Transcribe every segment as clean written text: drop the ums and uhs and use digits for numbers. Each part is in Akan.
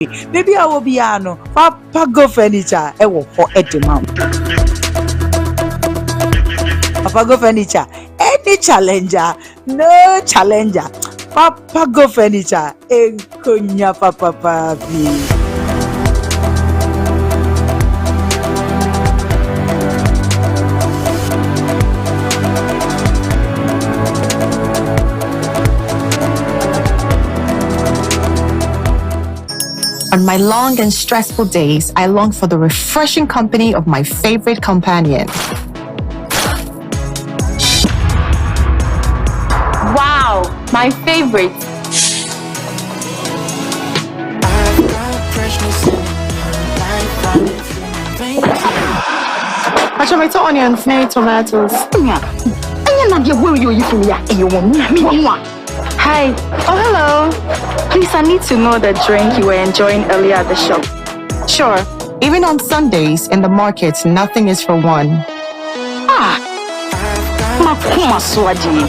Baabi a wɔ biara no, Papago Furniture wɔ hɔ de ma wo. Papago Furniture, any challenger, no challenger. Papago Furniture, nkonya papapa bi. On my long and stressful days, I long for the refreshing company of my favorite companion. Wow, my favorite. Tomato onions, tomatoes. Hi. Oh, hello. Please, I need to know the drink you were enjoying earlier at the shop. Sure. Even on Sundays in the market, nothing is for one. Ah. Makuma swaji.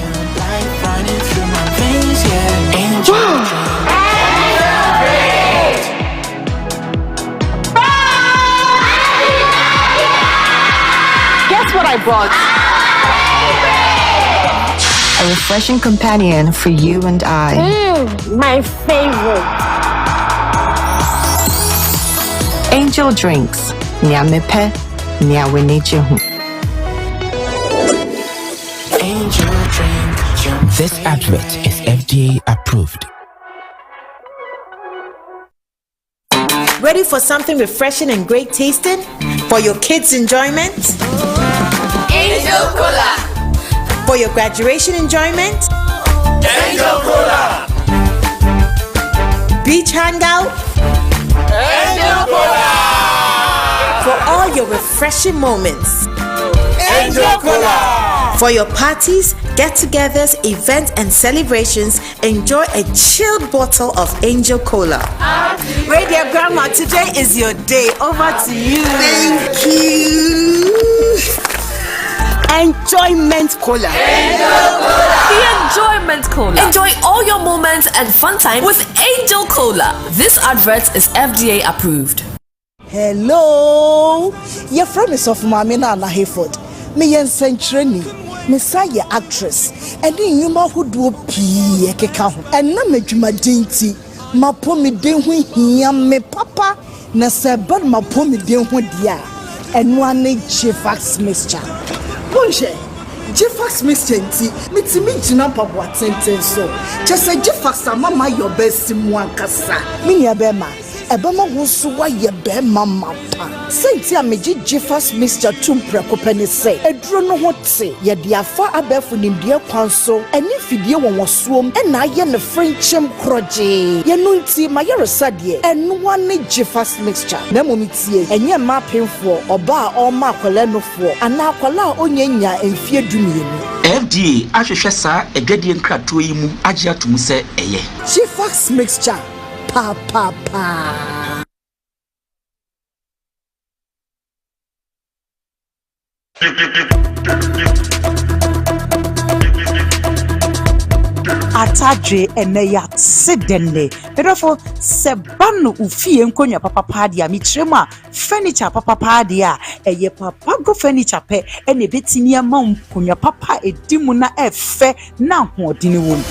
Guess what I bought? A refreshing companion for you and I. My favorite. Angel Drinks. Nyamepe, Nyawenejehu. Angel Drink. This advert is FDA approved. Ready for something refreshing and great tasting? For your kids' enjoyment? Angel Cola. For your graduation enjoyment? Angel Cola. Beach hangout? Angel Cola. For all your refreshing moments? Angel Cola. For your parties, get togethers, events, and celebrations, enjoy a chilled bottle of Angel Cola. Radio Grandma, today is your day. Over to you. Thank you. Enjoyment Cola. The Enjoyment Cola. Enjoy all your moments and fun time with Angel Cola. This advert is FDA approved. Hello, yɛfrɛ me Sɔfo Maame Nana Hayford. Meyɛ nsɛnkyerɛni, mesan yɛ actress ɛne nnwuma ahodoɔ pii ɛkeka ho. Ɛnam adwumaden nti, m'apɔmuden ho hia me papa, na sɛ ɛba no m'apɔmuden ho deɛ a, ɛno ara ne Gfax mixture. Monhwɛ, Gfax mixture nti, metumi gyina mpaboa tenten so. Kyɛ sɛ Gfax ama mayɛ ɔbaa mu ankasa. Me nua bɛrima, ɛbɛma wo nso woayɛ bɛrima mapa. Sɛnti a megye Gfax mixture tom prɛko pɛ ne sɛ aduro no ho te, yɛde afa abɛɛfo nimdeɛ kwan so ɛne mfidie wɔ wɔn soom ɛna ayɛ ne frenkyɛm korɔgyee. Yɛno nti mayɛresa deɛ, ɛnoa ne Gfax mixture. Na mmom tie, ɛnyɛ mmaa apemfoɔ, ɔbaa a ɔrema akwadaa nofoɔ anaa akwadaa a ɔnya nya mfeɛ 12. FDA ahwehwɛ saa adwadie nkratoɔ yi mu agye ato mu sɛ ɛyɛ. Gfax mixture, paapaa. Atadwe ɛnɛ yɛate dɛnɛ medɔfo sɛ ba no ofie nkonnwa papapa deɛ a, mekyerɛ mu a, furniture papapa deɛ a, ɛyɛ Papago Furniture pɛ ɛna ɛbɛtumi ama wo nkonnwa papa a ɛdi mu na ɛfɛ na ahoɔden wɔ mu.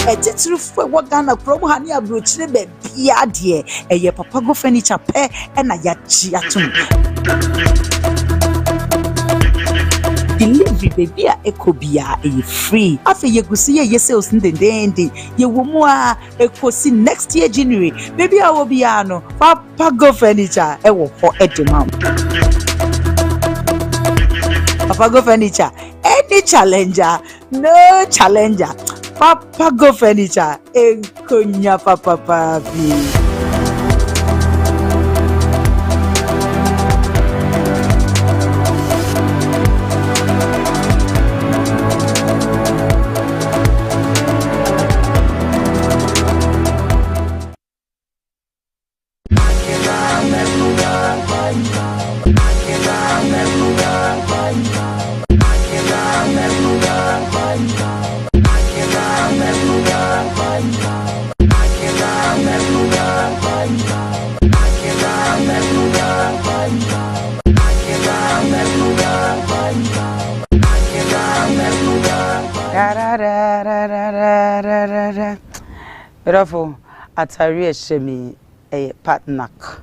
Ɛtitirifoɔ ɛwɔ Ghana kurom ha ne aburokyire baabiara deɛ, ɛyɛ Papago Furniture pɛ ɛna yɛagye atom. Delivery, baabi a ɛkɔ biara, ɛyɛ free. Afei yɛgu so yɛyɛ sales no dendenden. Yɛwɔ mu a ɛkɔsi next year January. Baabi a wɔ biara no, Papago Furniture ɛwɔ hɔ ɛde ma wo. Papago Furniture, any challenger, no challenger. Papago Furniture, nkonya papapa bi. Medɔfo, atare a ɛhyɛ me yi, ɛyɛ Patnak.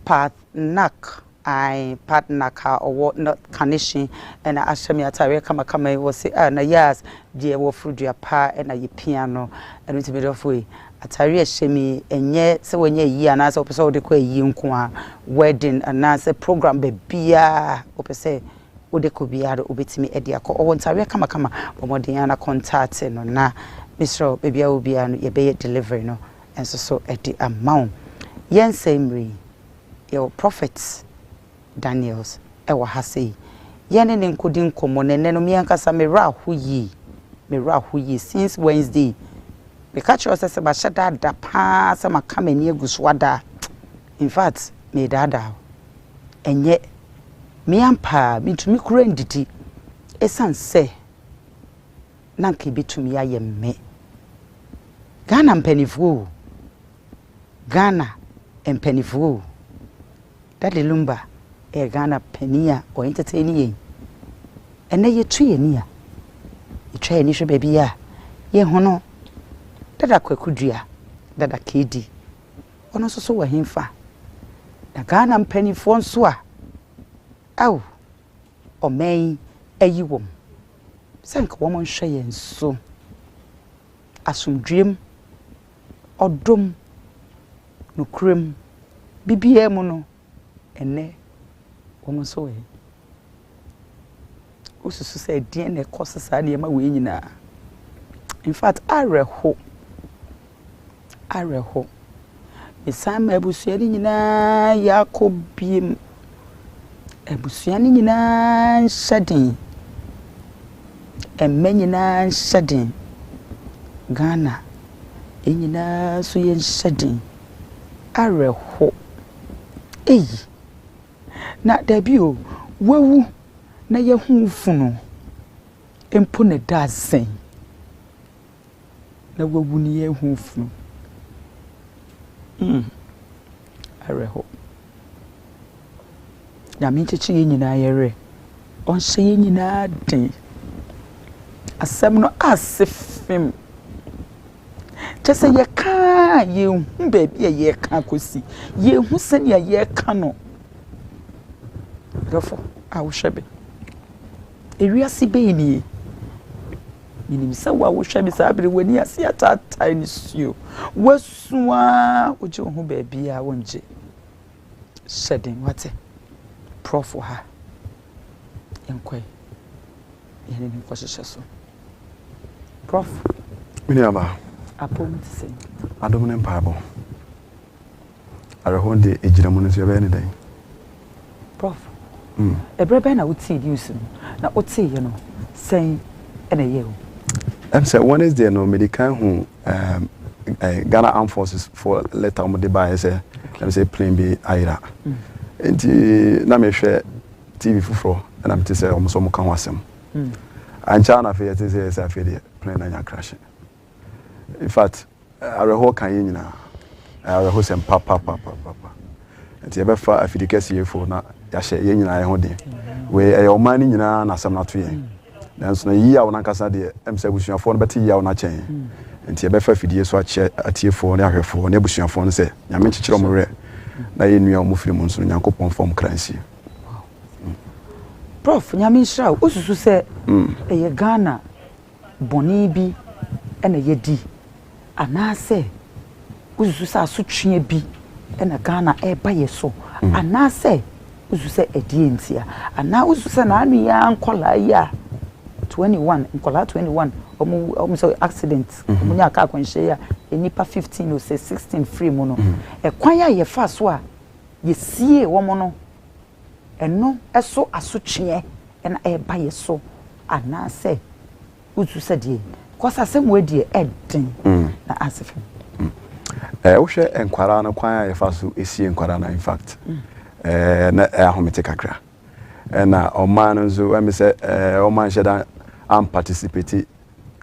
Patnak, ae, Patnak a ɔwɔ North Kaneshie na ahyɛ me atareɛ kamakama yi. Wɔse, ah, na yas, deɛ wɔforo dua paa na yɛpia no. Ɛno nti medɔfo yi, atare a ɛhyɛ me yi, ɛnyɛ sɛ wanya ayie anaasɛ wopɛ sɛ wode kɔ ayie nko ara, wedding anaasɛ program baabiara wopɛ sɛ wode kɔ biara no wobɛtumi de akɔ. Ɔwɔ ntareɛ kamakama, bɔ mmɔden ara na kɔntate no na mesrɛ wo baabi a wɔ biara no yɛbɛyɛ delivery no nso so de ama wo. Yɛn sɛe mmerɛ yi, yɛwɔ Prophet Daniels wɔ ha sei. Yɛne no nkɔdi nkɔmmɔ na ɛnnɛ no me ankasa me werɛ aho yie, me werɛ aho yie since Wednesday. Meka kyerɛ wo sɛ sɛ mahyɛ da ada paa sɛ maka m'ani agu so ada a, in fact meredaadaa wo. Ɛnyɛ me ampa ara, mintumi koraa ndidi esiane sɛ na anka ebetumi ayɛ me. Ghana mpanimfoɔ o, Ghana mpanimfoɔ o, Daddy Lumba yɛ Ghana panin a ɔ entertain yɛn. Ɛnnɛ yɛtu yɛn ani a, yɛtwa yɛn ani hwɛ baabi a, yɛhu no. Dada Kwaku Dua, Dada KD, Ɔno nso so wɔ henfa? Na Ghana mpaninfoɔ nso a, ao, ɔman yi ayi wɔn sɛ nka wɔn nhwɛ yɛn so asomdwoeɛ mu, ɔdɔ mu, nokorɛ mu, bibiara mu no, ɛnnɛ wɔn nso wɔ he? Wosusu sɛ ɛdeɛn na ɛkɔ so saa nneɛma wei nyinaa? In fact, awerɛho, awerɛho. Mesan ma abusua no nyinaa yɛakɔ biem. Abusua no nyinaa nhyɛ den. Mma nyinaa nhyɛ den. Ghana, yɛn nyinaa nso yɛnhyɛ den. Awerɛho. Ei! Na dabi o, woawu na yɛahu wo funu mpo na ɛda sɛn? Na woawu na yɛahu wo funu. Mm, awerɛho. Nyame nkyekye yɛn nyinaa yɛn werɛ. Ɔnhyɛ yɛn nyinaa den. Asɛm no ase fem. Kyerɛ sɛ yɛka a, yɛnhu baabi a yɛreka akɔsi. Yɛnhu sɛnea yɛreka no. Dɔfo a wohwɛ me, ewiase bɛn nie? Menim sɛ wo a wohwɛ me saa bere w'ani ase ataatae nisuo. Woasu ara, wogye wo ho baabi a wongye. Hyɛ den, wate? Prɔfo ha, yɛnkɔe. Yɛne no nkɔhyehyɛ so. Prof. Me nuabaa. Apɔw mu te sɛn? Adom ne mpaebɔ. Awerɛhow de egyina mu no nso yɛbɛyɛ ne dɛn? Prof. Mm. Ɛberɛ bɛn na wotee news no? Na woteeɛ no, sɛn na ɛyɛɛ wo? Ɛm sɛ Wednesday no mede kan hu um, eh, Ghana Armed Forces for letter wɔn de baeɛ sɛ ɛm sɛ plane bi ayera. Mm. Nti na mehwɛ TV foforɔ ɛna mete sɛ wɔn nso wɔn ka ho asɛm. Ankyɛ ara na afei yɛte sɛ sɛ afei deɛ plane no anya crash. In fact, awerɛhoɔ ka yɛn nyinaa. Awerɛhosɛm papapapapa. Nti yɛbɛfa afidi kɛseɛfoɔ na yɛahyɛ yɛn nyinaa yɛn ho den. Wei ɛyɛ ɔman no nyinaa na asɛm no ato yɛn. Nanso na yiyaw no ankasa deɛ ɛm sɛ abusuafoɔ no bɛte yiyaw no akyɛn yɛn. Nti yɛbɛfa afidie so akyɛ atiefoɔ ne ahwɛfoɔ ne abusuafoɔ no sɛ Nyame nkyekyere wɔn werɛ na yɛn nua a wɔfiri mu nso no Nyankopɔn mfa wɔn kra nsie. Prof Nyame nhyira wo. Wosusu sɛ ɛyɛ Ghana bɔne bi na yɛadi anaasɛ wosusu sɛ asotweɛ bi na Ghana ɛreba yɛ so anaasɛ wosusu sɛ ɛdeɛ ntia anaa wosusu sɛ naano yi ara nkɔlaa yi a 21 nkɔlaa 21 ɔmo ɔmo sɛ accident ɔmo nya kaa akwanhyia yi a nnipa 15 o sɛ 16 firi mu no ɛkwan a yɛfa so a yɛsiee wɔn no Ɛno so asotweɛ na ɛreba yɛ so anaasɛ wosu sɛ deɛ cause asɛm wei deɛ ɛden na ase fam. Eh, wohwɛ nkwadaa no kwan a yɛfa so sie nkwadaa no in fact eh, na ɛyɛ ahomete kakra ɛna ɔman no nso ɛmi sɛ eh, ɔman hyɛ da amparticipate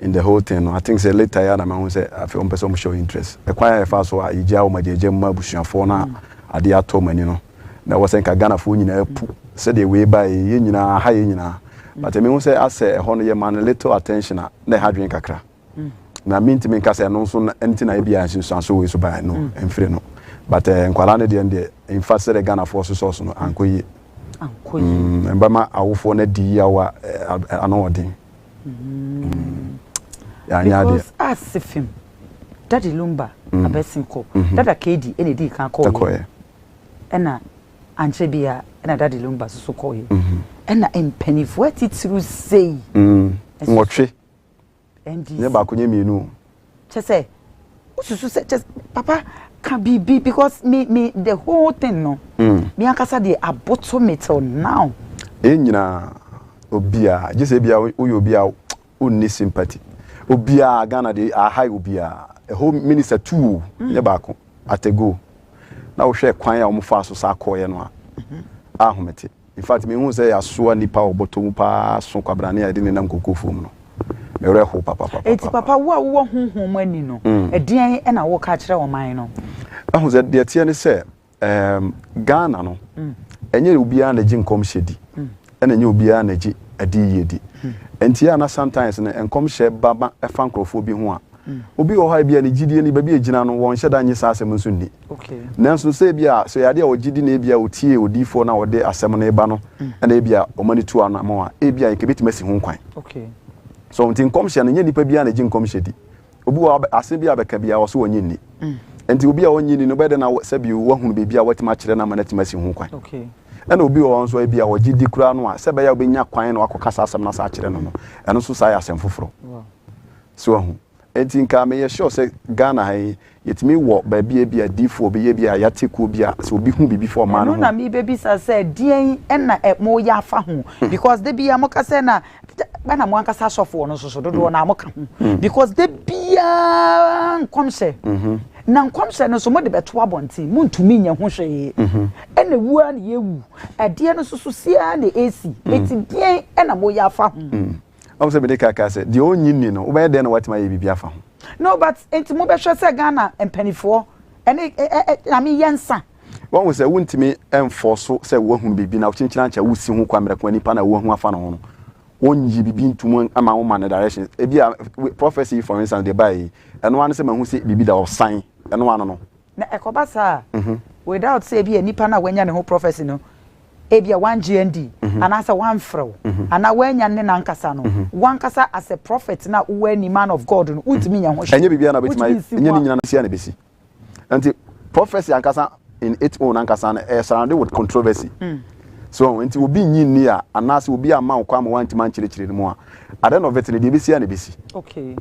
in the whole thing no I think sɛ later yɛ na mahu sɛ afei wɔn pɛ sɛ wɔn show interest ɛkwan a yɛfa so a yɛgya wɔn agyagya mu ma abusuafoɔ no a adeɛ atɔ wɔn ani no na ɛwɔ sɛ nka Ghanafoɔ nyinaa pu sɛdeɛ wei ba yɛ yɛn nyinaa ha yɛn nyinaa but ɛmi hu sɛ asɛ ɛhɔ no yɛ ma no little attention a na ɛha adwene kakra mm. Na mentumi nka sɛ ɛno nso nti na ebia nsunsuanso wei so baeɛ no, mm. mfiri no. But eh, nkwadaa no deɛ deɛ in fact sɛdeɛ Ghanafoɔ sosɔɔ so no ankɔ yie. Ankɔ yie. Mm, ɛbɛma awofoɔ no adi yaw a eh, ano ɔden. Mm. Yɛanyɛ adeɛ. Because ase fim, Daddy Lumba mm. abɛsen kɔ. Mm -hmm. Dada KD ɛna edi kan kɔɔ yɛ. Ɛna ankyɛ biara ɛna Daddy Lumba soso kɔɔ yɛ. Ɛna mpanimfoɔ atitiriw sei. Nwɔtwe. NDC. Nyɛ baako nyɛ mienu o. Kyɛ sɛ wosusu sɛ kyɛ papa ka biribi because me me the whole thing no. Mm. Me ankasa deɛ aboto me till now. Yɛn nyinaa obiara gye sɛ ebia woyɛ obi a wonni sympathy. Obiara Ghana deɛ aha yɛ obiara. Ɛhɔ minister tu o mm. nyɛ baako at a go. Na wohwɛ kwan a wɔn fa so saa kɔɔyɛ no a mm-hmm. ahomete. In fact, mehuu sɛ yɛasoa nnipa wɔ bɔtɔ mu paa so kwabrane a yɛde nenam kokoo fam no. Me werɛ how papapapapa. Enti papa, wo a wowɔ honhom mu ani no, ɛdeɛn na woreka akyerɛ ɔman no? Wahu sɛ deɛ ɛteɛ ne sɛ, ɛɛm, Ghana no, ɛnyɛ obiara na ɛgye nkɔmhyɛ di, ɛna ɛnyɛ obiara na ɛgye adiyie di. Enti a na sometimes no, nkɔmhyɛ ba ma ɛfa nkorɔfoɔ bi ho a, Obi wɔ hɔ a ebia ne gyidie no baabi a ɛgyina no wɔnhyɛ da nnye saa asɛm nso nni. Nanso sɛ ebia sɛ ɛyɛ adeɛ a ɔgye di na ebia ɔtiee odiyifoɔ no a ɔde asɛm no reba no na ebia ɔma no tu anammɔn a, ebia nka ɛbɛtumi asi ho kwan. So nti nkɔmhyɛ no, nyɛ nnipa biara na ɛgye nkɔmhyɛ di. Obi wɔ hɔ a asɛm bi a bɛka biara ɔso ɔnnye nni. Nti obi a ɔnnye nni no wobɛyɛ dɛn na sɛbi woahunu baabi a woatumi akyerɛ no ama no atumi asi ho kwan. Ɛna obi wɔ hɔ nso a ebia ɔgye di koraa no a sɛ ɛbɛyɛ a wobɛnya kwan na wakɔka saa asɛm no asa akyerɛ no no, ɛno nso saa yɛ asɛm foforɔ. So wahu? Enti nka meyɛ sure sɛ Ghana ha yi, yɛtumi wɔ baabi a ebia adiyifoɔ bi, ebia yɛate kuo bi a sɛ obi hu biribi fa ɔman no Ɛno ho na a. mebɛbisa sɛ deɛn na ɛ moyɛ afa ho because da biara moka sɛ na ɛna mo ankasa asɔfoɔ no nso so dodoɔ no ara moka ho because da biara nkɔmhyɛ na nkɔmhyɛ no nso mode bɛto abɔnten montumi nyɛ ho hwee ɛna wu ara na yɛwu ɛdeɛ no nso so si ara na ɛsi enti deɛn na moyɛ afa ho. Wahu sɛ mede ka kaa sɛ, deɛ ɔnnye nni no, wobɛyɛ dɛn na watumi ayɛ biribi afa ho? No but nti mobɛhwɛ sɛ Ghana mpanifoɔ ɛne ɛ ɛ I mean yɛnsa. Wahu sɛ wontumi nfɔɔso sɛ woahunu biribi na kyenkyen ankyɛ wosi ho kwan mmerɛ ko a nipa no a woahu afa ne ho no ɔnyi biribi ntom ama wo ma no direction. Ebia prophecy yi for instance deɛ ɛbaeɛ yi, ɛno ara ne sɛ mahu sɛ biribi da hɔ san, ɛno ano no. Na ɛkɔba saa a, without sɛ ebia nipa no a wanya ne ho prophecy no ebia wangye andi anaasɛ wamfrɛ wo anaa wannya ne n'ankasa no, w'ankasa as a prophet no a wowɔ ani man of God no, wontumi nyɛ ho hwee. Ɛnyɛ biribiara na wobɛtumi Wontumi ayɛ, nsi ɛnyɛ ne ho a. nyinaa na si a na ɛbɛsi. Nti prophecy ankasa in its own ankasa no, ɛyɛ surrounded with controversy. So nti obi nnye nni a, anaasɛ obi amma wo kwan ma woantumi ankyerɛkyerɛ no mu a, at the end of it no, deɛ ɛbɛsi a na ɛbɛsi. Okay.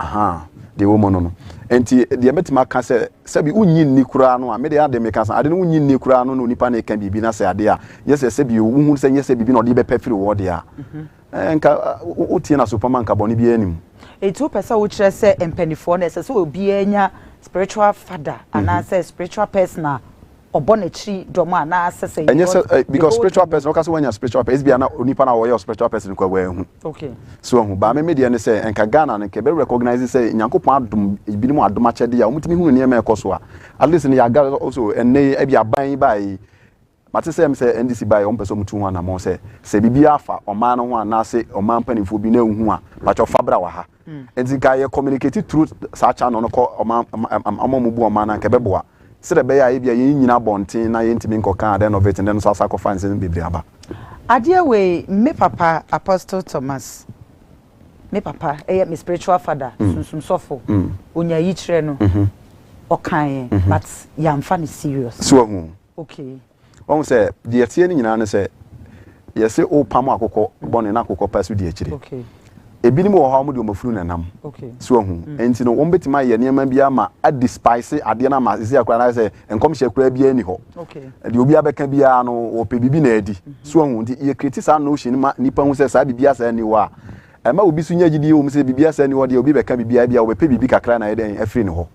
Ahaa, deɛ ɛwɔ mu no no. Nti deɛ mɛtumi aka sɛ, sɛbi wonnye nni koraa no a, me deɛ adeɛ meka sɛ, ade no wonnye nni koraa no na onipa no reka biribi na sɛ adeɛ a, nyɛ sɛ sɛbi wohu sɛ nyɛ sɛ biribi na ɔde bɛpɛ firi wɔ deɛ a, mhm. eh, nka wotie no aso pam a nka bɔne biara nni mu. Enti wopɛ sɛ wokyerɛ sɛ mpanimfoɔ no ɛsɛ sɛ obiara nya spiritual father mhm. anaasɛ spiritual person a ɔbɔ n'akyiri dɔm anaasɛ sɛ ɛnyɛ sɛ eh, because spiritual person ɔka sɛ wanya spiritual person ebia na onipa na ɔyɛ spiritual person kɔ wɔahu okay so ahu baa me me deɛ ne sɛ nka Ghana no nka ɛbɛ recognize sɛ Nyankopɔn adom ebinom adom akyɛde a wɔtumi hunu nneɛma ɛkɔ so a at least no yɛaga also ɛnɛ yi ebi aban yi baa yi mate sɛ sɛ NDC baa yi wɔn pɛ sɛ wɔn tu ho anamɔn sɛ sɛ biribi afa ɔman no ho anaasɛ ɔman mpanimfoɔ bi na ehu a patwɛ fa bra wɔ ha Nti nka yɛ communicate through saa channel no kɔ ɔman ɔmo a ɔmo bu ɔman no a nka ɛbɛboa. Sɛdeɛ ɛbɛyɛ a ebia yɛn nyina abɔnten na yɛntumi nkɔka at the end of it no nso asa akɔfa nsɛm bebree aba. Adeɛ wei me papa Apostle Thomas me papa ɛyɛ me spiritual father sunsum sɔfo ɔnya yikyerɛ no ɔkaeɛ but yɛamfa no serious. So wahu? Okay. Wahu sɛ deɛ ɛteɛ no nyinaa ne sɛ yɛse wopam akokɔ bɔne na akokɔ pa so di akyire. Ebinom wɔ hɔ a wɔde wɔn afunu na ɛnam. So wahu? Mm. Nti no wɔbɛtumi ayɛ nneɛma bi ama adispise adeɛ no ama sisi akora no ayɛ sɛ nkɔmhyɛ koraa biara ni hɔ. Deɛ obi abɛka biara no wɔpɛ biribi na adi. Mm-hmm. So wahu? Nti yɛ create saa notion ma nipa hu sɛ saa biribi asaa ni hɔ a ɛma obi so nya gyidie wɔ mu sɛ biribi asaa ni hɔ deɛ obi bɛka biribi a ebia wɔbɛpɛ biribi kakra na ayɛ dɛn afiri ne hɔ.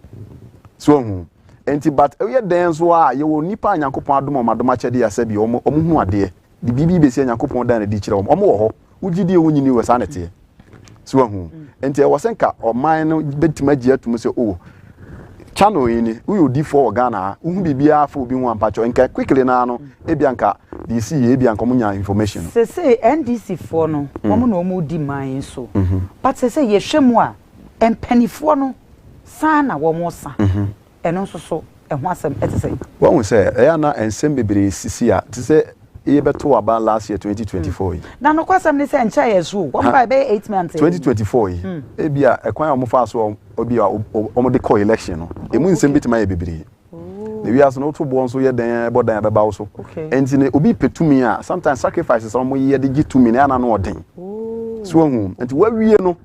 So wahu? Enti but woyɛ dɛn nso a yɛwɔ nnipa a Nyankopɔn adom wɔn adom akyɛdeɛ a sɛbi wɔn wɔn hunu adeɛ de biribi bɛsi a Nyankopɔn da no adi kyerɛ wɔn wɔn wɔ hɔ wogye die wonyi ni wɔ saa na ɛteɛ so wahu enti ɛwɔ sɛ nka ɔman no bɛtumi agye atum sɛ oh channel yi ni woyɛ odifoɔ wɔ Ghana ha wohu biribiara fa obi ho ampakyɛw nka quickly naa no ebia nka deɛ ɛsi yie ebia nka wɔn nya information no. Sesei NDC foɔ no wɔn na wɔn redi man yi so but sesei yɛhwɛ mu a. Mpaninfoɔ no san na wɔn sa. Ɛno nso so ɛho asɛm ɛte sɛn? Wahu sɛ ɛyɛ a na nsɛm bebree sisi a te sɛ yɛbɛtow aba last year 2024 yi. Na nokwasɛm ne sɛ ɛnkyɛɛ yɛn so o, wɔn bae bɛyɛ 8 months ni. 2024 yi, ebia ɛkwan a wɔfaa so a ebia wɔde kɔɔ election no, emu nsɛm betumi ayɛ bebree. Na wiase no woto boɔ nso yɛ dɛn a ɛbɔ dan a ɛbɛba wo so. Ɛnti no obi pɛ tumi a, sometimes sacrifices a wɔyɛ de gye tumi no ɛyɛ a na ano ɔden. So wahu? Nti wawie no,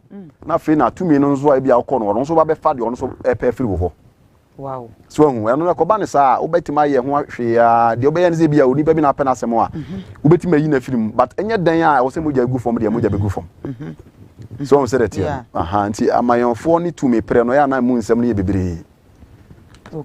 na afei na tumi no nso a ebia wokɔ no, ɔno nso ba bɛfa deɛ ɔno nso ɛpɛ afiri wo hɔ. Wow. So wahu? Ɛno no ɛkɔba no saa a, wobɛtumi ayɛ ho hwee a, deɛ wobɛyɛ no sɛ ebia onipa bi na apɛ n'asɛm a, wobɛtumi ayi no afiri mu. But ɛnyɛ dɛn a ɛwɔ sɛ mogya gu fam deɛ mogya bɛgu fam. So wahu sɛdeɛ ɛteɛ no? Aha, nti amayɔnfoɔ ne tumi perɛ no, ɛyɛ a na emu nsɛm no yɛ bebree.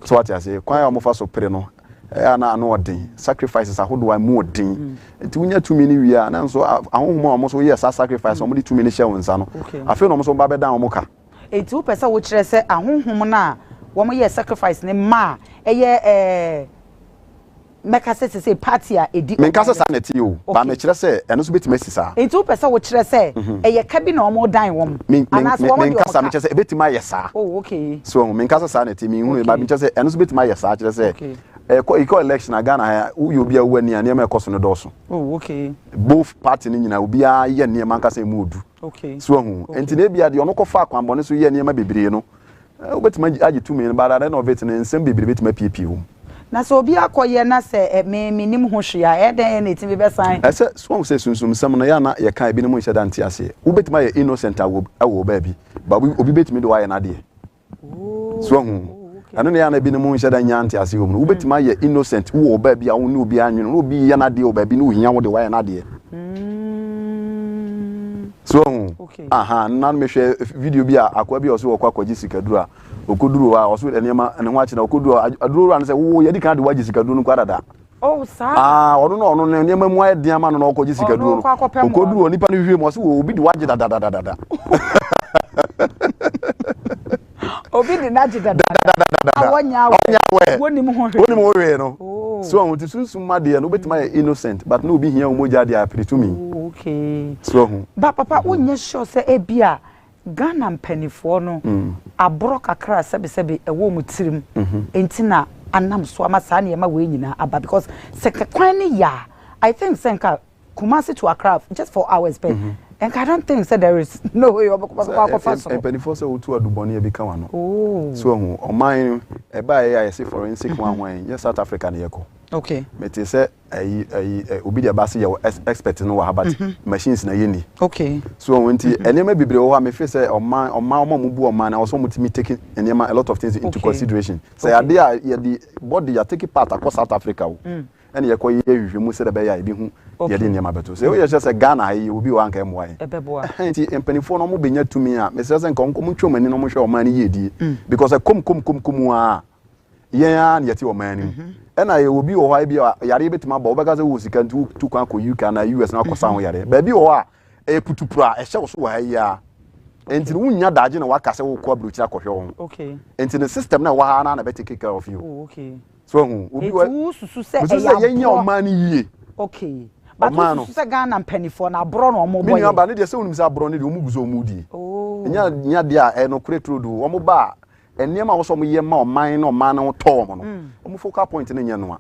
So wate aseɛ? Kwan a wɔfa so pere no, ɛyɛ a na ano ɔden. Sacrifices ahodoɔ a ɛmu ɔden. Mm. Nti wonya tumi no wie a, na nso ahonhom a wɔn nso yɛ saa sacrifice a wɔde tumi no hyɛ wɔn nsa no, afei na wɔn nso ba bɛdan wɔn ka. Enti wopɛ sɛ wokyerɛ sɛ ahonhom no a wɔyɛɛ sacrifice no maa ɛyɛ ɛɛ Mɛka sɛ sesei party a ɛdi ɔman Menka sɛ saa na ɛteɛ o, but mekyerɛ sɛ ɛno nso bɛtumi asi saa. Nti wopɛ sɛ wokyerɛ sɛ ɛyɛ ka bi na wɔredan wɔn? Anaasɛ wɔn de Menka wɔn saa, ka? mekyerɛ sɛ ɛbɛtumi ayɛ saa. Oh, okay. So wahu, menka sɛ saa na ɛteɛ, menhunu, but mekyerɛ sɛ ɛno nso bɛtumi ayɛ saa, kyerɛ sɛ ɛkɔ, yɛkɔ election a, Ghana ha, woyɛ obi a wowɔ ani a, nneɛma a ɛkɔ so no dɔɔso. Oh, okay. Both party no nyinaa, obiara yɛ nneɛma ankasa a ɛmu ɔdu. Okay. So wahu, nti na ebia deɛ ɔno kɔfaa akwammɔne so yɛɛ nneɛma bebree no, Wobɛtumi agye tumi no, but at the end of it no, nsɛm bebree bɛtumi apiepie wɔ mu. Na sɛ obi akɔyɛ na sɛ me mennim ho hwee a, ɛyɛ dɛn na ɛtumi bɛsan? Ɛsɛ, so wahu sɛ sunsumsɛm no, ɛyɛ a na yɛka a ebinom nhyɛ da nte aseɛ. Wobɛtumi ayɛ innocent a wɔ wɔ baabi, but obi bɛtumi de wo ayɛ n'adeɛ. So wahu? Ɛno na ɛyɛ a na ebinom nhyɛ da nnya nteaseɛ wɔ mu no. Wobɛtumi ayɛ innocent wɔ baabi a wo ne obiara nwene, na obi reyɛ n'adeɛ wɔ baabi na ohia wo de woayɛ n'adeɛ. So wahu? Aha, nna no mehwɛ video bi a akoa bi a ɔso ɔkɔ akɔgye sikaduro a ɔkɔduru hɔ a ɔso nneɛma ne ho akye na ɔkɔduru hɔ aduro wura no sɛ wo yɛdi kan de wagye sikaduro no kɔ adada. Oh, saa. Ah, ɔno na ɔno ne nneɛma mu ayɛ den ama no na ɔkɔgye sikaduro no. Ɔkɔduru hɔ nipa no hwehwɛ mu ɔso wɔ obi de wagye dadadadada. Obi de n'agye dadadada. A wɔnyɛ awɛ. Wɔnim ho hwee. Wɔnim ho hwee no. Oh. So ɔho ti sunsum ma deɛ no wobɛtumi ayɛ innocent but na obi hia wo mogya deɛ apere tumi. Oh, okay. So ɔho. Ba papa wonyɛ sure sɛ ebi a Ghana mpanimfoɔ no mm. aborɔ kakra a sɛbesɛbe ɛwɔ wɔn tirim mm-hmm. nti na anam so ama saa nneɛma wei nyinaa aba because sɛ kwan no yɛ a I think sɛ nka Kumasi to Accra just 4 hours pɛ. Nka I don't think sɛ there is no way ɔbɛkɔ bɛkɔ akɔfa soro. Mpanimfoɔ sɛ wotu adubɔne a ebi ka w'ano. Oh. So ahu ɔman no ɛbaa yɛ a yɛse forensic ho ahoan yɛ South Africa na yɛkɔ. Okay. Mete sɛ ayi ayi obi de aba se yɛwɔ expert no wɔ ha but machines na yɛnni. Okay. So ahu nti nneɛma bebree wɔ hɔ a mefe sɛ ɔman ɔman ɔman a wɔbu ɔman no ɛwɔ sɛ wɔtumi take nneɛma a lot of things into consideration. Sɛ adeɛ a yɛde body yɛ take part akɔ South Africa o. ɛna yɛkɔ yɛ nhwehwɛmu sɛdeɛ ɛbɛyɛ a yɛbɛhu deɛ yɛde nneɛma bɛto. Sɛ woyɛ sure sɛ Ghana ha yi obi wɔ hɔ a anka ɛmmoa yɛn. Ɛbɛboa. Ɛhɛn nti mpanimfoɔ no wɔbɛnya tumi a, mesrɛ sɛ nka wɔn ntwe wɔn ani na wɔnhwɛ ɔman no yiedie. Because ɛkɔm kɔm kɔm kɔm ara yɛn ara na yɛte ɔman no mu. Ɛna yɛwɔ obi wɔ hɔ a ebi a yareɛ bɛtumi aba wobɛka sɛ wowɔ sika nti wotu kwan kɔ UK anaa US na wakɔsa ho yareɛ. Baabi wɔ hɔ a ɛyɛ putupuru a ɛhyɛ wo so wɔ ha yi ara. Nti no wonnya daagye na waka sɛ wokɔ aburokyire akɔhwɛ wo ho. Nti no system no a ɛwɔ ha ara na ɛbɛ take care of you. Oh, okay. So ahu? Obi Eti wo susu sɛ Mesusu ɛyɛ sɛ yɛnyɛ aborɔ? ɔman no yie. Okay. But wo Ɔman no. susu sɛ Ghana mpaninfoɔ no aborɔ na wɔn Me bɔ nua yɛn? ba ne deɛ sɛ wonim sɛ aborɔ no deɛ wɔn gu so wɔn die. Oh. Ɛnyɛ nyɛ adeɛ a ɛyɛ nokorɛ turodoo. Wɔn ba a nneɛma a wɔsɛ wɔn yɛ ma ɔman na ɔman no ho tɔ wɔn no, wɔn focal point no nyɛ noa.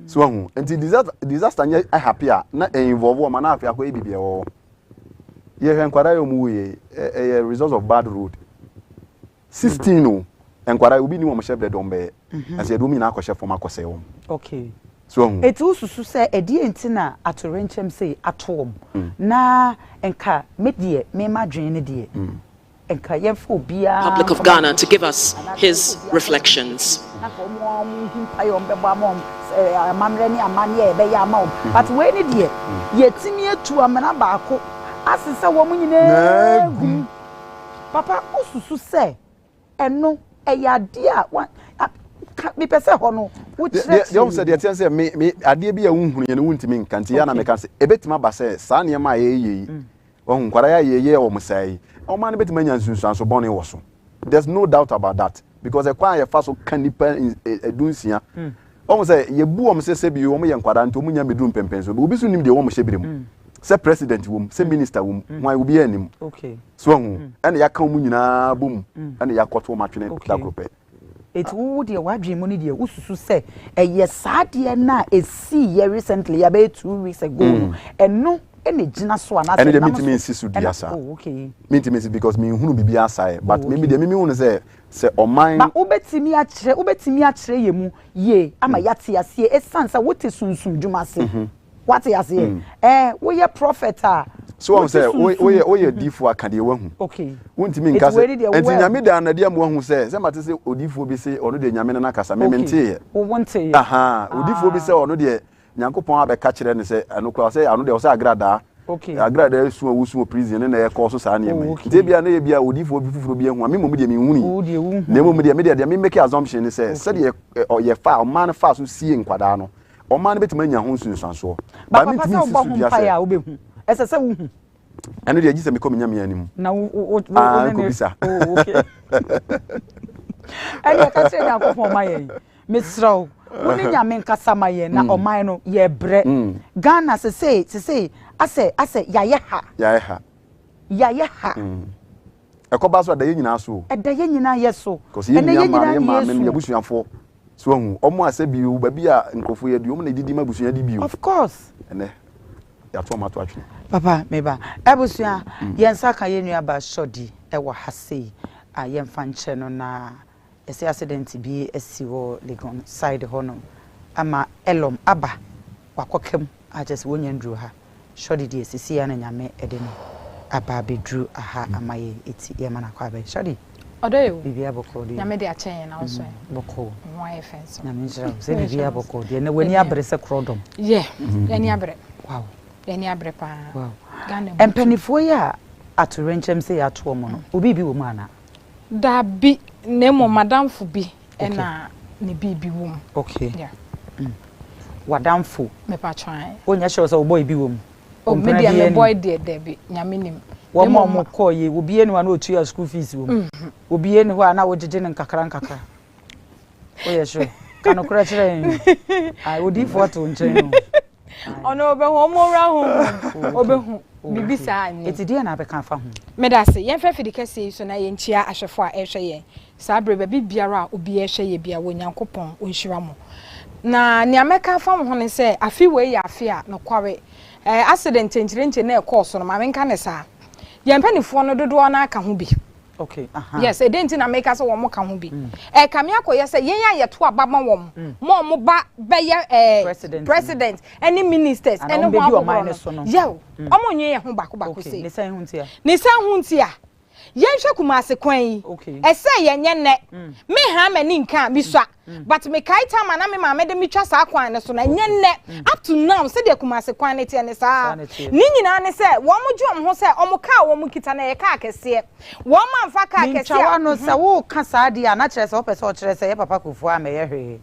So ahu? Nti disaster disaster nyɛ happy a na ɛ involve wɔn a na afei akɔyɛ biribi ɛwɔ hɔ. Yɛhwɛ nkwadaa yi a wɔn wuiɛ yi, ɛyɛ result of bad road. 16 o, nkwadaa yi obi nni wɔn hyɛbrɛ deɛ wɔn bɛyɛ, na sɛ yɛde wɔn nyinaa akɔhyɛ fam akɔsɛe wɔn. Okay. So wahu? Eti wosusu sɛ ɛdeɛn nti na atoyerɛnkyɛm sei ato wɔn? Na nka me deɛ, me m'adwene ne deɛ, nka yɛmfa obiara Republic of nkɔma Ghana to give polisifoɔ us anaasɛ his yɛmfa obiara nkɔma reflections. polisi na nka wɔn ara wɔn hu mpaeɛ a wɔbɛbɔ ama wɔn, sɛ amammerɛ ne amanneɛ a yɛbɛyɛ ama wɔn. But wei ne deɛ, yɛatumi atu amena baako asesa wɔn nyinaa agu mu. Papa wosusu sɛ ɛno ɛyɛ adeɛ a wa a ka mepɛ sɛ hɔ no wokyerɛkyerɛ Deɛ sɛ mu. deɛ teɛ sɛ me me adeɛ bi a wohunu yɛ no wontumi nka nti yɛ na meka sɛ ɛbɛtumi aba sɛ saa nneɛma a yɛyɛ yi wahu nkwadaa yɛ yɛyɛ wɔn saa yi ɔman no bɛtumi anya nsunsuanso bɔne wɔ so. There's no doubt about that because ɛkwan a yɛfa so ka nipa 16 wɔn sɛ yɛbu wɔn sɛ sɛbi wɔn yɛ nkwadaa nti wɔn nya mmɛduru mpɛmpɛnso obi so nim deɛ wɔn hyɛ bere mu. Sɛ president wɔ mu, sɛ minister wɔ mu, hwan obiara nnim. So ahu, ɛna yɛaka wɔn nyinaa bɔ mu, ɛna yɛakɔto wɔn atwene da koro pɛ. Eti wo deɛ w'adwene mu no deɛ wosusu sɛ ɛyɛ saa adeɛ no a ɛsiiɛ recently abɛyɛ 2 weeks ago no, ɛno ɛna ɛgyina so anaasɛ Ɛno deɛ ɛnam mentumi so nsi so dua ɛna saa. Oh, okay. Mentumi nsi because menhunu biribiara saa ɛ. But Oh, me okay. deɛ me mehu no sɛ sɛ ɔman. Ba wobɛtumi akyerɛ yɛ mu yie ama yɛate aseɛ, ɛsiane sɛ wote sunsum dwuma ase. Wate aseɛ? Woyɛ prophet a. So wɔn wote sɛ sunsum. woyɛ diifoɔ aka deɛ wahu. Wontumi nka Eti wei sɛ ne deɛ nti wo Nyame da anadi ama wahu sɛ mate sɛ odiifoɔ bi se ɔno deɛ Nyame ne no akasa, me menteeɛ. Wo nteeɛ. Aha, odiifoɔ bi sɛ ɔno deɛ Nyankopɔn abɛka kyerɛ no sɛ ɛno koraa sɛ ɔno deɛ ɔsɛ agradaa. Agradaa esu a wosu wɔ prison ne na ɛkɔ so saa nneɛma yi. Nti ebia na ebia odiifoɔ bi foforɔ bi ahu a, me mmom deɛ menhunui. Wo deɛ wonhu. Na mmom deɛ me deɛ me make assumption ne sɛ sɛdeɛ yɛfa ɔman no faa so sie nkwadaa no, ɔman no bɛtumi anya ho nsunsuansoɔ. Ba But papa mentumi sɛ nsi wobɔ so ho dua mpaeɛ sɛ a wobɛhu. Ɛsɛ sɛ wohu. Ɛno deɛ gye sɛ mekɔ me Nyame anim. Na wo wo wo Ah, ne ne nkɔbisa. Oh, okay. Ɛdeɛ ka kyerɛ Nyankopɔn ma yɛn. Mesrɛ wo, wo ne Nyame nkasa ma yɛn na ɔman no yɛbrɛ. Ghana sesei sesei asɛ yɛayɛ ha. Yɛayɛ ha. Yɛayɛ ha. Ɛkɔba so a, ɛda yɛn nyinaa so o. Ɛda yɛn nyinaa yɛ so. Because yɛn Ɛnɛ nua yɛn mmaa no, nyinaa yɛn ne maame no, yɛsu. yɛn abusuafoɔ. So ahu, wɔn a sɛ bi o, baabi a nkurɔfoɔ yɛ du, wɔn na ɛdidi ma abusua di bi o. Of course. Ɛnɛ, yɛato wɔn ato atwene. Papa, meba. Abusua, yɛn nsa ka yɛn nua ba Shordy wɔ ha sei a yɛmfa nkyɛ no na yɛsɛ accident bi asi wɔ Legon side hɔ nom ama Elom aba wakɔka mu a kyerɛ sɛ wɔnnya nduru ha. Shordy deɛ sisi a na Nyame de no aba abɛduru aha ama yɛn eti yɛma no akɔ abɛn. Shordy, Ɔdɔ yɛ o. biribiara bɔkɔɔ deɛ? Nyame de akyɛ yɛn na wo so ɛ? Bɔkɔɔ. Ho ayɛ fɛ nso. Nyame nhyira wo. Sɛ biribiara bɔkɔɔ deɛ na w'ani abere sɛ korɔdɔm. Yeah, yɛni abere. Yɛni abere paa. Ghana mu. Mpanimfoɔ yi a atorenkyɛm sɛ yɛato wɔn no, obi bi wɔ mu anaa? Dabi, na mmom madamfo bi ɛna ne biribi wɔ mu. Okay. Yeah. Wadamfo. Mepa try. Wonyɛ sure sɛ wo boy bi wɔ mu? Oh, me deɛ me boy deɛ dabi, Nyame nim. Wɔn a wɔn kɔɔ yi, obi eni hɔ a na otua school fees wɔ mu. Obi eni hɔ a na wogyegye no nkakra nkakra. Woyɛ sure? Ka nokorɛ kyerɛ yɛn. Ayi, odiifoɔ to nkyɛn o. Ɔno ɔbɛhu, ɔmo owura honhom, ɔbɛhu biribi saa nni. Eti deɛ na abɛka afa ho? Meda ase. Yɛmfa afidi kɛseɛ yi so na yɛnkyia ahwɛfoɔ a ɛrehwɛ yɛn saa berɛ yi, baabi biara a obiara rehwɛ yɛn biara, wɔ Nyankopɔn ɔnhyira mo. Na nea mɛka afa wo ho ne sɛ, afe wei yɛ afe a nokware, eh, accident nkyerɛnkyerɛ na ɛkɔɔ so no, ma menka ne saa. Yɛn mpanimfoɔ no dodoɔ no ara ka ho bi. Okay, aha. Yes, ɛdɛn nti na meka sɛ wɔn ka ho bi? Ɛkame akɔyɛ sɛ yɛn a yɛto aba ma wɔn, ma wɔn ba bɛyɛ eh, President. president ɛne ministers Ana ɛne wɔn ho bɛdi ɔman ahodoɔ no so no. no. Yɛw, wɔn nyɛ yɛn ho baako baako sei. Ne sɛn ho ntia? Ne sɛn ho ntia? Yɛnhwɛ Kumase kwan yi. Ɛsɛ yɛnyɛ nnɛ. Me ha m'ani nka a, misua. But mekae time a na me maame de me twa saa kwan no so no, ɛnyɛ nnɛ. Up to now, sɛdeɛ Kumase kwan no teɛ ne saa. Saa na ɛteɛ. Ne nyinaa ne sɛ, wɔn gye wɔn ho sɛ wɔn kaa a wɔn kita no ɛyɛ kaa kɛseɛ. Wɔn amfa kaa kɛseɛ a. Mentwa w'ano, sɛ woka saa deɛ a, na kyerɛ sɛ wopɛ sɛ ɔkyerɛ sɛ yɛ Papa Kufuor ammɛyɛ hwee.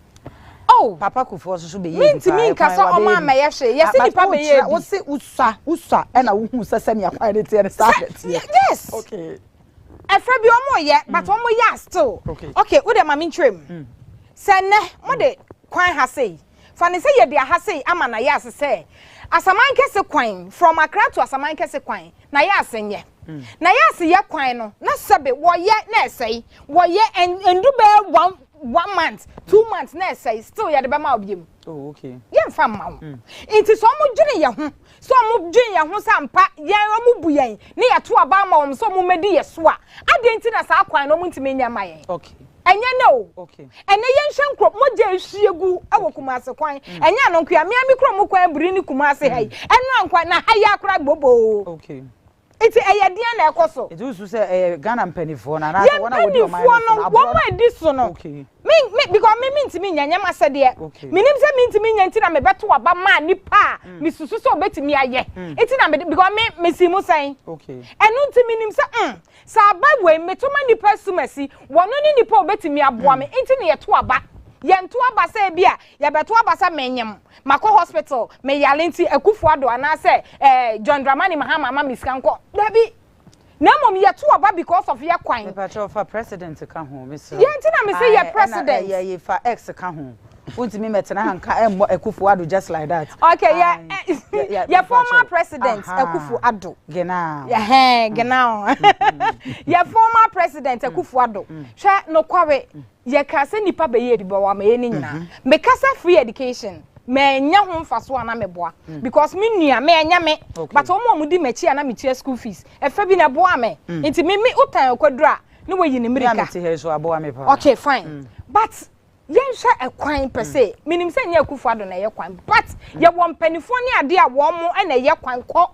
Oh! Papa Kufuor nso so bɛyɛɛ bi paa, Mentumi nka ɛkwan sɛ wabɛyɛ wɔn bi. ammɛyɛ hwee. Yɛse Ah, but nipa bɛyɛɛ wokyerɛ, bi. wose wosua, wosua ɛna wohuu sɛ sɛnea kwan no teɛ no saa na ɛteɛ. Yes! Okay. Ɛfɛ bi wɔn yɛ, but wɔn yɛ a still. Okay. Okay, wo deɛ ma me nkyerɛ mu. Sɛ nnɛ, mo de kwan ha sei, fa ne sɛ yɛde aha sei ama na yɛ ase sɛ Asaman Kɛse kwan, from Accra to Asaman Kɛse kwan, na yɛ ase nyɛ. Na yɛ ase yɛ kwan no, na sɛbe wɔyɛ na ɛsɛe, wɔyɛ ɛn ɛndu bɛyɛ one month, 2 months na ɛsɛe, still yɛde bɛma wo biom. Oh, okay. Yɛmfa mma wo. Nti sɛ wɔn dwene yɛ ho, sɛ wɔn dwene yɛn ho sɛ ampa yɛn wɔn bu yɛn ne yɛto aba ama wɔn sɛ wɔn mmɛdi yɛ so a, adeɛ nti na saa kwan no wɔn ntumi nyɛ mma yɛn? Okay. Ɛnyɛ nɛ o. Okay. Ɛnɛ yɛnhwɛ nkuro mogya ehwie gu ɛwɔ Kumase kwan. Ɛnyɛ ano nkoa, mmea mi kuro mu kwan abiri ne Kumase ha yi. Ɛno ankwa na ha yi akora gboboo. Okay. Nti ɛyɛ deɛn na ɛkɔ so? Nti wosu sɛ ɛyɛ Ghana mpanimfoɔ no anaasɛ Yɛn wɔn a wɔdi ɔman mpanimfoɔ no no, so no, wɔn aborɔ a ɛdi so no. Okay. Me me because me mintimi nya nyɛ m'asɛdeɛ. Okay. Menim sɛ mintimi nya nti na mebɛto aba maa nipa a mesusu sɛ obetumi ayɛ. Nti na mede because me mesi mu sɛn. Okay. Ɛno nti menim sɛ sɛ aba wei meto ma nipa sumasi, wɔno ne nipa a obetumi aboa me nti na yɛto aba. Yɛnto aba sɛ ebi a yɛbɛto aba sɛ menyem, makɔ hospital, meyare nti Akufo Addo anaasɛ eh, John Dramani Mahama ama me sika nkɔ. Dabi. Na mmom yɛto aba because of yɛ kwan. Mepakyɛw fa president ka ho, mesrɛ wo. Yɛn nti na mese yɛ Ae, president. Ɛna ɛyɛ fa X ka ho. Wontumi mmɛtena ha nka ɛmmɔ Akufo Addo just like that. Okay, yɛ yɛ former president Akufo Addo. Genau. Yɛ genau. Yɛ former president Akufo Addo. Hwɛ nokware yɛ ka sɛ nipa bɛyɛ bi bɔ wa ma yɛ ne nyinaa. Mekasa free education. Manya ho mfaso a na meboa because me nua me ɛnyɛ me but wɔn a wɔdi m'akyi a na metua school fees ɛfɛ bi na ɛboa me nti me me wotan ɔkwaduro a ne wayi ne mmirika. Me a mete ha yi so aboa me paa. Okay fine but yɛnhwɛ ɛkwan pɛ sɛ menim sɛ nyɛ Akufo Addo na ɛyɛ kwan but yɛwɔ mpanimfoɔ ne adeɛ a wɔn na ɛyɛ kwan kɔ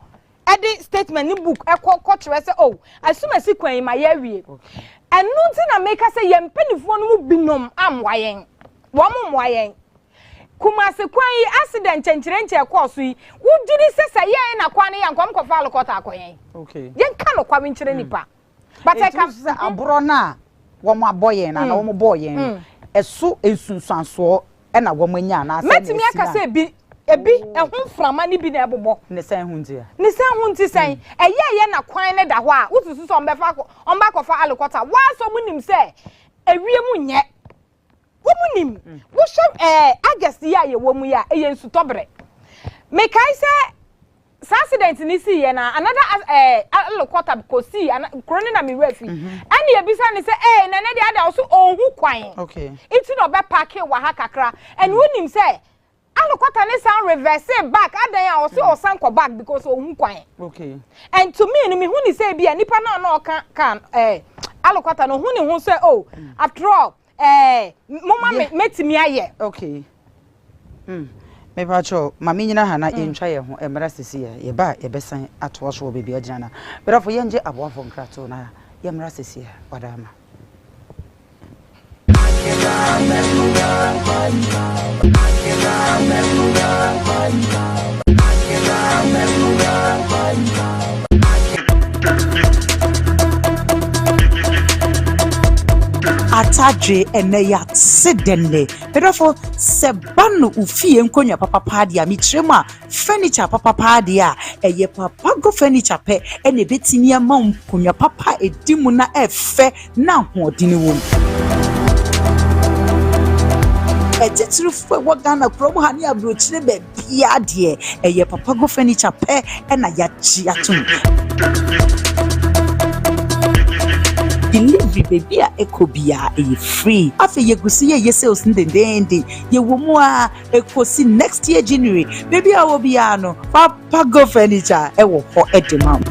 ɛde statement ne book ɛkɔ kɔ kyerɛ sɛ oh asumasi kwan yi ma yɛ awie ɛno nti na meka sɛ yɛn mpanimfoɔ no mu binom ammoa yɛn wɔn mmoa yɛn Kumasi kwan yi accident nkyɛnkyerɛnkyɛ ɛkɔɔ so yi wogye di sɛ sɛ yɛn na kwan no yɛ nkɔm kɔfa alokɔta akɔ yɛn yɛnka nokware nkyerɛ nipa But ɛka sɛ aborɔ no a wɔn abɔ yɛn anaa wɔn bɔɔ yɛn no, ɛso nsunsuansoɔ na wɔn anya anaasɛ na Mɛtumi aka sɛ ebi ebi ɛho mframa no bi na ɛbobɔ. Ne sɛn ho nti a? Ne sɛn ho nti sɛn? Ɛyɛ ɛyɛ na kwan no da hɔ a, wosusu sɛ wɔn bɛfa akɔ wɔn bɛ akɔfa alokɔta. Wɔn asɔ wɔn nim sɛ ewiem nyɛ. Wɔn nim. Wohwɛ ɛɛ August yi a yɛwɔ mu yi a, ɛyɛ nsutɔberɛ. Mekae sɛ saa accident no sii yɛ na another ɛɛ alokɔta kɔ sii ana kuro no na me werɛ fi. Ɛna yɛbisa no sɛ ee na ɛnɛ deɛ ada ɔso ɔnhu kwan. Nti na ɔbɛ paake wɔ ha kakra. And wonim sɛ Alokɔta ne san reverse back adan a ɔse ɔsan kɔ back because ɔnhu kwan. Okay. And to me no mehu ne sɛ bi a nipa no a na ɔka car eh, alokɔta no ɔhu ne ho sɛ oh after all eh, moma me mɛtumi ayɛ. Okay. Mm. Mepakyɛw, ma menyina ha na yɛntwa yɛn ho mmra sisi a yɛba a yɛbɛsan atoa so wɔ baabi a agyina no. Berɛfo yɛngye aboafo nkratoɔ na yɛmmra sisi a wadaama. Atadwe ɛnɛ yɛate dɛn nɛ? Medɔfo, sɛ ba no wo fie nkonnwa papapaa deɛ a, mekyerɛ mu a, furniture papapaa deɛ a, ɛyɛ Papago Furniture pɛ na ɛbɛtumi ama wo nkonnwa papa a ɛdi mu na ɛfɛ na ahoɔden wom. Atitirifoɔ a ɛwɔ Ghana kurom ha ne aburokyire baabiara deɛ, ɛyɛ Papago Furniture pɛ na yɛagye atom. Delivery baabi a ɛkɔ biara ɛyɛ free. Afei yɛgu so yɛyɛ sales no dendeenden. Yɛwɔ mu ara ɛkɔsi next year January. Baabi a wɔ biara no, Papago Furniture ɛwɔ hɔ de ma wo.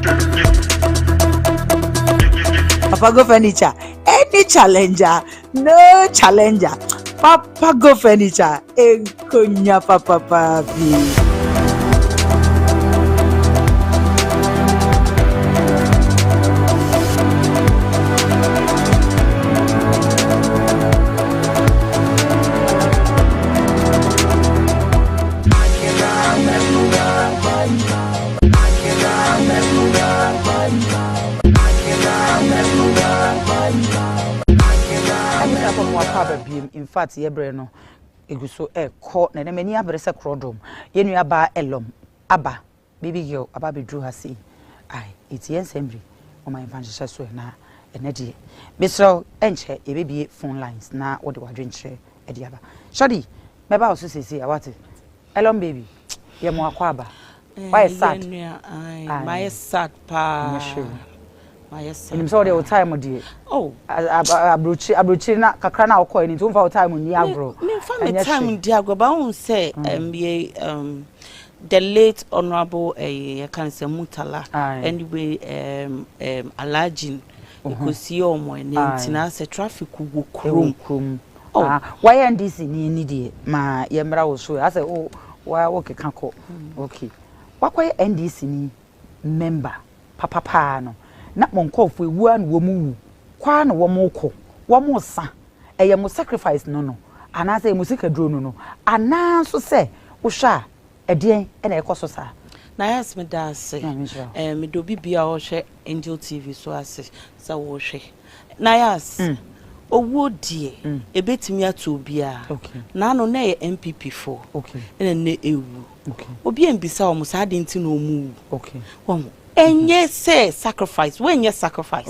Papago Furniture, any challenger, no challenger. Papago Furniture, nkonnwa papapaa bi. Abusuafo mo akɔ aba biem in fact yɛ brɛ no egu so ɛkɔ na ɛnɛ m'ani abere sɛ korɔdɔm yɛ nua baa ɛlɔm aba baby girl aba abɛduru ha sei ai eti yɛn nsɛm biri mo ma yɛmfa nhyehyɛ so na ɛnɛ deɛ mesrɛ wo ɛnkyɛ yɛbɛbie phone lines na wode wadwenkyerɛ ɛde aba shɔdi mɛba wo so seesei a wate Elon baby yɛ mo akwaaba wayɛ sad mayɛ sad paa mayɛ sad menim sɛ wode wo time deɛ oh aburokyiri aburokyiri na kakra na wokɔɛ no nti womfa wo time nni agorɔ memfa me time ndi agorɔ ba wohu sɛ yɛ the late honorable ɛyɛ yɛka no sɛ Murtala anyway um, um, Alhaji ɛkɔsie ɔmo ɛnɛ nti na sɛ traffic wɔ kurom Oh. Ah, wayɛ NDC ni ni deɛ ma yɛmmra wo so asɛ wo wa wokeka kɔ. Okay. Wakɔyɛ NDC ni member papapaa no na mo nkurɔfoɔ ewu ara na wɔn wu kɔ ara na wɔn kɔ wɔn sa ɛyɛ mo sacrifice no no anaasɛ ɛyɛ mo sikaduro no no anaa nso sɛ wohwɛ a Ɛdeɛn na ɛkɔ so saa? Nayas meda ase. Nyame nhyira wo. Eh, meda obi bia a ɔhwɛ Angel TV so ase sɛ wohwɛ. Nayas, owuo deɛ ɛbɛtumi ato obiara. Naano na ɛyɛ NPP foɔ ɛna nnɛ ɛwu. Obi ambisa wɔn saa adeɛ nti na wɔn wu. Wahu? Ɛnyɛ sɛ sacrifice, woanyɛ sacrifice,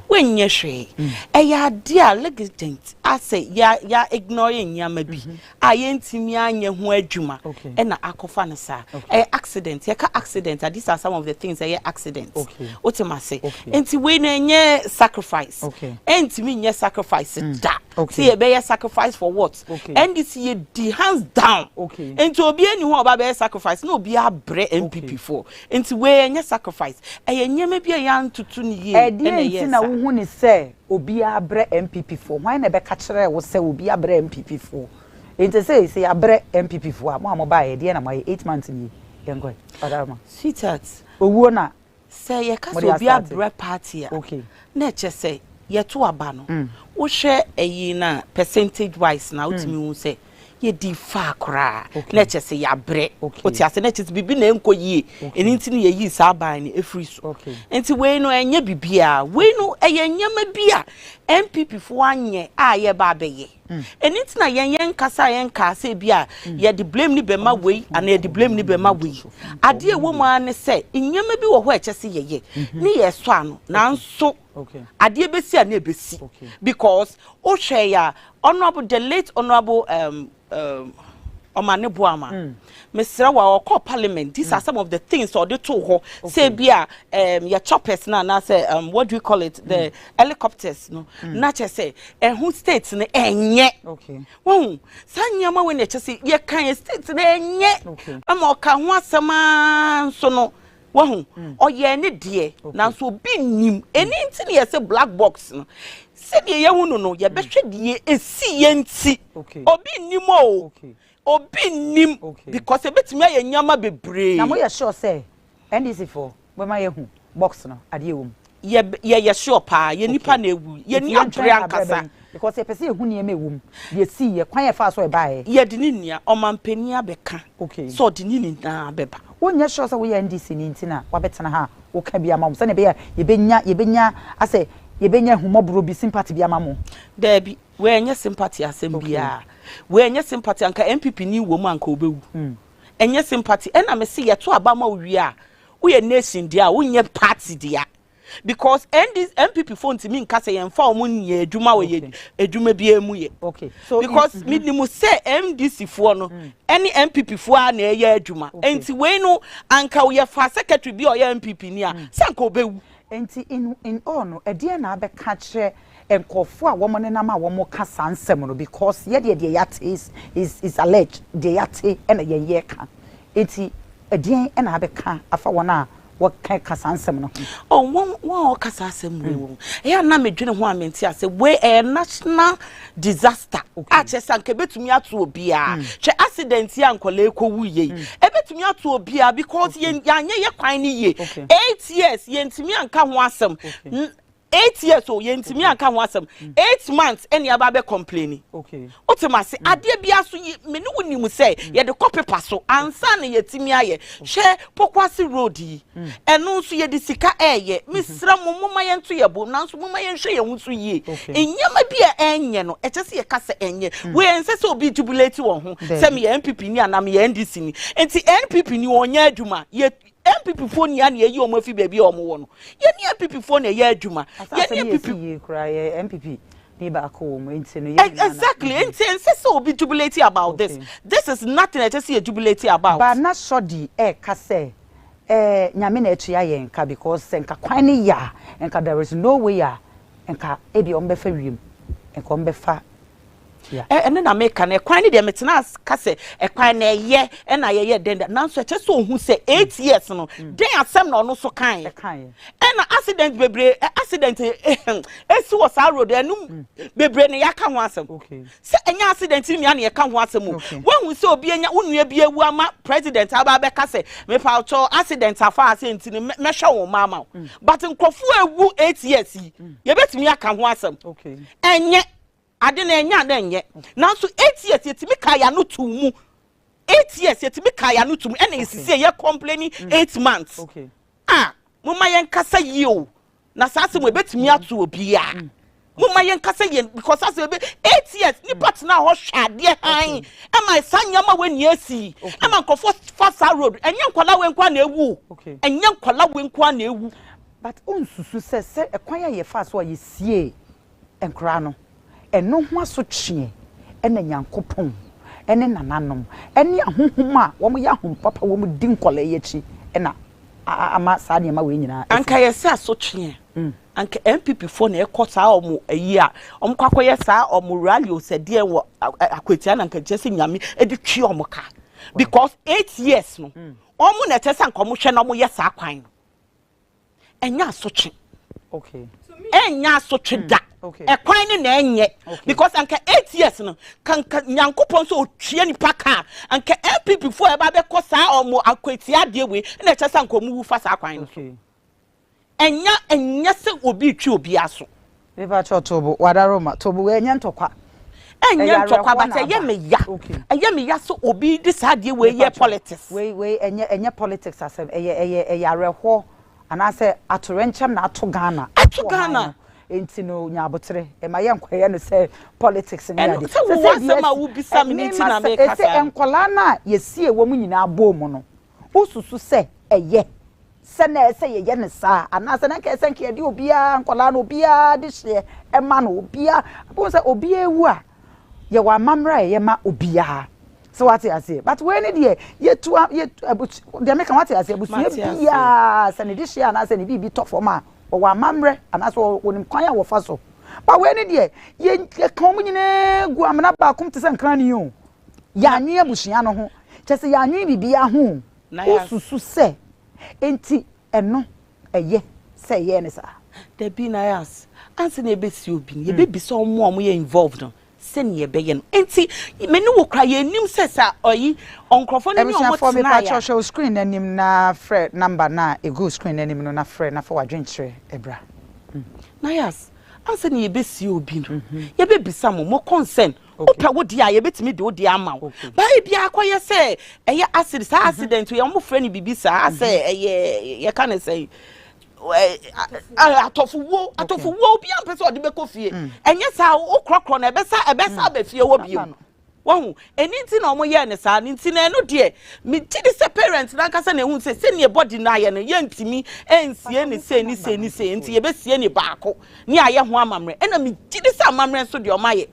woanyɛ hwee. Ɛyɛ adeɛ a negligent asɛ ya ya ignore nneɛma bi a yɛntumi anyɛ ho adwuma ɛna akɔfa no saa. Ɛyɛ accident, yɛka accident a, these are some of the things ɛyɛ accident. Wote ma se? Nti wei no ɛnyɛ sacrifice, ɛntumi nyɛ sacrifice da. Sɛ yɛbɛyɛ sacrifice for what? NDC yɛ di hands down. Nti obi ani hɔ a ɔba bɛyɛ sacrifice na obi abrɛ NPP foɔ. Nti wei ɛnyɛ sacrifice, ɛyɛ nneɛma bi a yɛantoto no yie ɛna Ɛdeɛn ɛyɛɛ nti na saa. wohu no sɛ obiara brɛ NPP foɔ? Hwan na ɛbɛka kyerɛɛ wo sɛ obiara brɛ NPP foɔ? Nti sei sɛ yɛabrɛ NPP foɔ a, mo a mobaeɛ ɛdeɛn na moayɛ? 8 months nie, yɛnkɔ ɛ, Ɔdaroma. Sweetheart. Owuo na Sɛ yɛka mode sɛ obi astate. abrɛ party a, na ɛkyɛ sɛ yɛto aba no, wohwɛ ɛyi no a, percentage wise na wotumi hu sɛ yɛdi faa koraa, na ɛkyɛ sɛ yɛabrɛ. Wote ase? Na ɛkyɛ sɛ biribi na ɛnkɔ yie, ɛno nti no yɛyii saa ban no ɛfiri so. Nti wei no ɛnyɛ biribiaa, wei no ɛyɛ nneɛma bi a NPP foɔ anyɛ a yɛba abɛyɛ. Ɛno nti na yɛn yɛn kasa yɛn kaa sɛ bi a yɛde blame ni bɛma wei anaa yɛde blame ni bɛma wei. Adeɛ ɛwɔ mu ara ne sɛ nneɛma bi wɔ hɔ a ɛkyɛ sɛ yɛyɛ ne yɛsɔ ano, nanso adeɛ bɛsi a na ɛbɛsi, because wohwɛ yɛ a, honourable, the late Honourable Ɔmane Boama, mesrɛ wa, ɔkɔ parliament, these are some of the things ɔde to hɔ sɛ bi a yɛ choppers na anaasɛ what do you call it, the helicopters no, na kyerɛ sɛ ɛho state no ɛnyɛ. Wɔn saa nneɛma wei na ɛkyɛ sɛ yɛka yɛ state no ɛnyɛ ama ɔka ho asɛm aa nso no, wɔho ɔyɛ ne deɛ, nanso obi nim ɛni. Nti ne yɛsɛ black box no, sɛdeɛ yɛhu no, yɛbɛhwɛ deɛ esi yɛn ti. Obi nim o, obi nim, because ebetumi ayɛ nneɛma bebree. Na moyɛ sure sɛ NDC foɔ bɛma yɛhu box no adeɛ wɔ mu? Yɛ yɛ sure paa. Yɛ nipa na ewu, yɛ ni abere ankasa. Because yɛpɛ sɛ yɛhu nneɛma ɛwɔ mu, deɛ si yɛ kwan yɛ fa so ɛbaeɛ. Yɛde ne nua ɔmampanin abɛka sɛ ɔde ne nyinaa bɛba. Wonyɛ sure sɛ woyɛ NDC ni nti na wabɛtena ha a woka bi ama wo, sɛnea ɛbɛyɛ a yɛbɛnya asɛ yɛbɛnya ahummɔborɔ bi, sympathy bi ama mo? Daabi, wɔnyɛ sympathy asɛm biara. Wɔnyɛ sympathy. Anka NPP ni wɔ mu anka obɛwu. Ɛnyɛ sympathy. Ɛna me se yɛto aba ma wo wie a, woyɛ nation deɛ a, wonyɛ party deɛ, because ND NPP fo ntumi nka sɛ yɛmfa wɔn nyɛ adwuma wɔ yɛ adwuma biara mu yɛ. So because mi nim sɛ NDC foɔ no ɛne NPP foɔ a na ɛyɛ adwuma. Nti wei no, anka yɛfa secretary bi a ɔyɛ NPP ni a, sɛ anka ɔbɛwu. Nti in all no, ɛdeɛn na abɛka kyerɛ nkurɔfoɔ a wɔn nenam a wɔn ka saa nsɛm no? Because yɛdeɛ, deɛ yɛate is alleged, deɛ yɛate ɛna yɛn yɛ ka. Nti ɛdeɛn ɛna abɛka afa wɔn a wɔka ka saa nsɛm no ho? Oh, wɔn a wɔka saa asɛm wei wɔ ɛyɛ a na medwene ho a mente ase. Wei ɛyɛ national disaster a kyerɛ sɛ anka ebetumi ato obiara. Hwɛ, accident yi a nkɔla ekɔwu yie yi, ebetumi ato obiara, because yɛn yɛanyɛ yɛ kwan ne yie. 8 years yɛntumi anka ho asɛm. 8 years o, yɛntumi anka ho asɛm. 8 months ɛne aba abɛ complain. Wote ma se adeɛ bi aso yi, me ne wo nim sɛ yɛde kɔ paper so ansa na yɛtumi ayɛ. Hwɛ Pokuase road yi, ɛno nso yɛde sika ɛɛyɛ. Mesrɛ mo, momma yɛnto yɛ bo, nanso momma yɛnhwɛ yɛn ho so yie. Nneɛma bi a ɛnyɛ no, ɛkyɛ sɛ yɛka sɛ ɛnyɛ. Wei ɛnsɛ sɛ obi jubilate wɔn ho sɛ meyɛ NPP ni anaa meyɛ NDC ni. Nti NPP ni wɔnyɛ adwuma yɛ NPP foɔ nia na yɛyi wɔn afi baabi a wɔn wɔ no. Yɛne NPP foɔ na ɛyɛ adwuma. Asase yɛne no NPP yɛsi yie koraa, yɛ NPP ni baako wɔ mu, nti no yɛn nyinaa na- Exactly. Nti ɛnsɛ sɛ obi jubilate about this. This is nothing ɛkyɛ sɛ yɛ jubilate about. Ba na sɔdi ɛɛka sɛ Nyame na atua yɛn ka, because sɛ nka kwan ne yɛ a, nka there is no way a nka ebi ɔmo bɛfa wiem, nka ɔmo bɛfa ya. Ɛne na meka no, ɛkwan no deɛ, metena ase ka sɛ ɛkwan na ɛyɛ ɛna yɛyɛ dɛn dɛ, nanso ɛkyɛ sɛ ohu sɛ 8 years no, dɛn asɛm na ɔno so kae? Ɛkaeɛ. Ɛna accident bebree, accident esi wɔ saa road ɛnum bebree na yɛaka ho asɛm sɛ ɛnyɛ accident ni nea na yɛka ho asɛm o. Woahu sɛ obi anya wo nua bi awu ama president aba abɛka sɛ mepawkyɛw, accident afa ase nti no mɛhwɛ wɔn mma ama wo, but nkurɔfoɔ ewu 8 years yi, yɛbɛtumi aka ho asɛm? Ɛnyɛ ade na ɛnyɛ ade ɛnyɛ, nanso 8 years yɛtumi ka yɛ ano to mu. 8 years yɛtumi ka yɛ ano to mu, ɛna esisi yɛ complaining 8 months a, moma yɛn kasa yie o, na saa asɛm ebɛtumi ato obiara. Momma yɛnka sɛ yɛn because asɛ ebe 8 years nipa tena hɔ hwɛ adeɛ hann ɛma saa nneɛma wei nea esi ɛma nkurɔfoɔ fa saa road. Ɛnyɛ nkwadaa wei nko na ewu, ɛnyɛ nkwadaa wei nko na ewu. But onsusu sɛ ɛkwan a yɛfa so a yɛsie nkwadaa no, ɛno ho asotweɛ ɛna Nyankopɔn ɛne nananom ɛne ahohom a wɔn yɛ ahom papa wɔn di nkwadaa yi akyi ɛna ama saa nneɛma wei nyinaa. Anka yɛsɛ asotweɛ, anka NPP foɔ na ɛkɔ saa ɔmo ayi a ɔmo kɔ akɔyɛ saa ɔmo rally o sɛ deɛ wɔ Akwatia, na nka kyerɛ sɛ Nyame ɛde twi ɔmo ka because 8 years no, ɔmo na ɛkyɛ sɛ nka ɔmo hwɛ na ɔmo yɛ saa kwan no. Ɛnyɛ asotwe, ɛnyɛ asotwe da. Ɛkwan ne na ɛnyɛ because anka 8 years no kanka Nyankopɔn nso otwie nipa ka, anka NPP foɔ ɛba bɛkɔ saa ɔmo Akwatia adeɛ wei ɛna ɛkyɛ sɛ anka ɔmo wu fa saa kwan no so. Ɛnyɛ sɛ obi twi obi aso. Nipa kyɛ tobo wadaroma tobo wei, ɛnyɛ ntɔkwa. Ɛnyɛ ntɔkwa, but ɛyɛ me ya, ɛyɛ me ya sɛ obi de saa adeɛ wei yɛ politics. Wei ɛnyɛ politics asɛm, ɛyɛ awerɛhoɔ anaasɛ atorɛnkyɛm na ato Ghana. Ato Ghana. Nti no nyaabotere ɛma yɛ nkɔyɛ no sɛ politics ne ade. Sɛ wo asɛm a wobisa me ne ti na meka saa. Ɛsɛ nkɔlaa no a yɛsie wɔn nyinaa bɔɔ mu no, wosusu sɛ ɛyɛ sɛ na ɛsɛ yɛyɛ ne saa anaasɛ na nka ɛsɛ nka yɛde obiara nkɔlaa no obiara de hyeɛ ɛma no obiara abɔn sɛ obiara ewu a yɛwɔ amammerɛ a yɛyɛ ma obiara sɛ wate aseɛ? But wei ne deɛ yɛtu yɛtu abusu deɛ meka, wate aseɛ? Abusua biara sɛ ne de hyeɛ anaasɛ ne biribi tɔ fam a, wɔwɔ amammerɛ anaasɛ wɔnim kwan a wɔfa so. But wei ne deɛ yɛ yɛka wɔn nyinaa gu amena baako te sɛ nkran ni o. Yɛanwe abusua no ho kyɛ sɛ yɛanwe biribiara ho. Wosusu sɛ nti ɛno ɛyɛ sɛ ɛyɛ ne saa? Dabi, na yas ansa na ebesi obi no, yɛbɛbisa ɔmo a ɔmo yɛ involved no sɛnea yɛbɛyɛ no. Nti me ne wo kora yɛnim sɛ ɔyi nkurɔfoɔ no ne ɔmo Abusuafoɔ, tena mepa ya. kyerɛkyerɛ wo screen n'anim na frɛ number na egu screen n'anim no na frɛ na fa w'adwenkyerɛ ɛbra. Na yas ansa na yɛbɛsi obi no, yɛbɛbisa mo concern. Wopɛ wo deɛ a, yɛbɛtumi de wo deɛ ama wo baa bi akɔyɛ sɛ ɛyɛ acid saa accident yɛ ɔmo frɛ no biribi saa sɛ ɛyɛ yɛka ne sɛ atɔfowuo. Atɔfowuo, obi ampɛ sɛ ɔde bɛkɔ fie. Ɛnyɛ saa wokorɔkorɔ no, ɛbɛsa aba fie hɔ bio. Wahu ɛni nti na ɔmo yɛɛ ne saa ne nti na ɛno deɛ megye di sɛ parent n'ankasa na ehu sɛ sɛnea body no ayɛ no, yɛntumi ɛnsie ne sei ne sei ne sei, nti yɛbɛsie ne baako ne ayɛ ho amammerɛ. Ɛna megye di sɛ amammerɛ nso deɛ ɔmo ayɛ,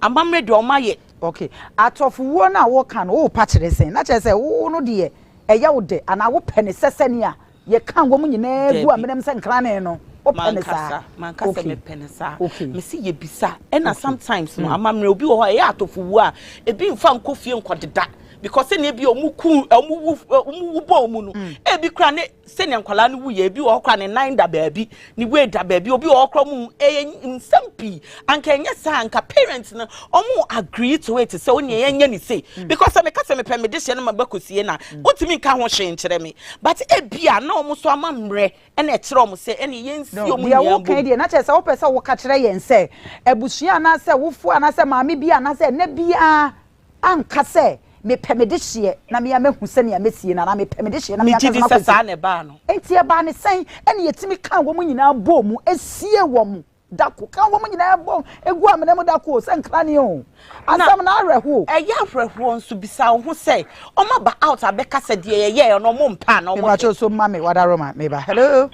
amammerɛ deɛ ɔmo ayɛ. Okay, atɔfowuo no a wɔka no, wopa kyerɛ sɛn? na kyerɛ sɛ wo no deɛ ɛyɛ wo de anaa wopɛ ne sɛ sɛnea yɛka wɔn nyinaa gu amenam sɛ nkrane no, wopɛ ne saa? Mankasa mepɛ ne saa. Mesi yɛbisa ɛna sometimes no amammerɛ obi wɔ hɔ a ɛyɛ atɔfowuo a ebi nfa nkɔ fie nkɔdeda because sɛnea ebi ɔmo ku ɔmo wu bɔ ɔmo no, ebi kura ne sɛnea nkwadaa no wu yɛ, ebi wɔ hɔ kora ne nan da baabi, ne wei da baabi, obi wɔ hɔ kora ɔmo ɛyɛ nsɛm pii. Anka ɛnyɛ saa, anka parents no ɔmo agree to it sɛ ɔnea yɛnyɛ ne sei because sɛ meka sɛ mepɛ me de hyɛ no ma bɛkɔsie na wotumi nka ho hwee nkyerɛ me, but ebia na ɔmo so ama mmerɛ ɛna ɛkyerɛ ɔmo sɛ ɛna yɛnsi ɔmo deɛ nyinaa woka bom. Deɛ na kyerɛ sɛ wopɛ sɛ woka kyerɛ yɛn sɛ abusua anaasɛ wofoɔ anaasɛ maame bi anaasɛ ɛnɛ biara anka sɛ mepɛ me de hyeɛ na mea mahu sɛnea mɛsie no anaa mepɛ me de hyeɛ na mea Megye di sɛ saa na ɛbaa no. Enti ɛbaa ne sɛn ɛne yɛtumi ka wɔn nyinaa bɔɔ mu esie wɔn dako, ka wɔn nyinaa bɔ egu amena mu dako sɛ nkrane o? Asɛm na awerɛho. Ɛyɛ awerɛhoɔ nso. Bisa wo ho sɛ ɔmo aba out abɛka sɛ deɛ yɛyɛɛ no ɔmo mpa na ɔmo Mepa kyɛw so ma me wadaroma meba. Hello.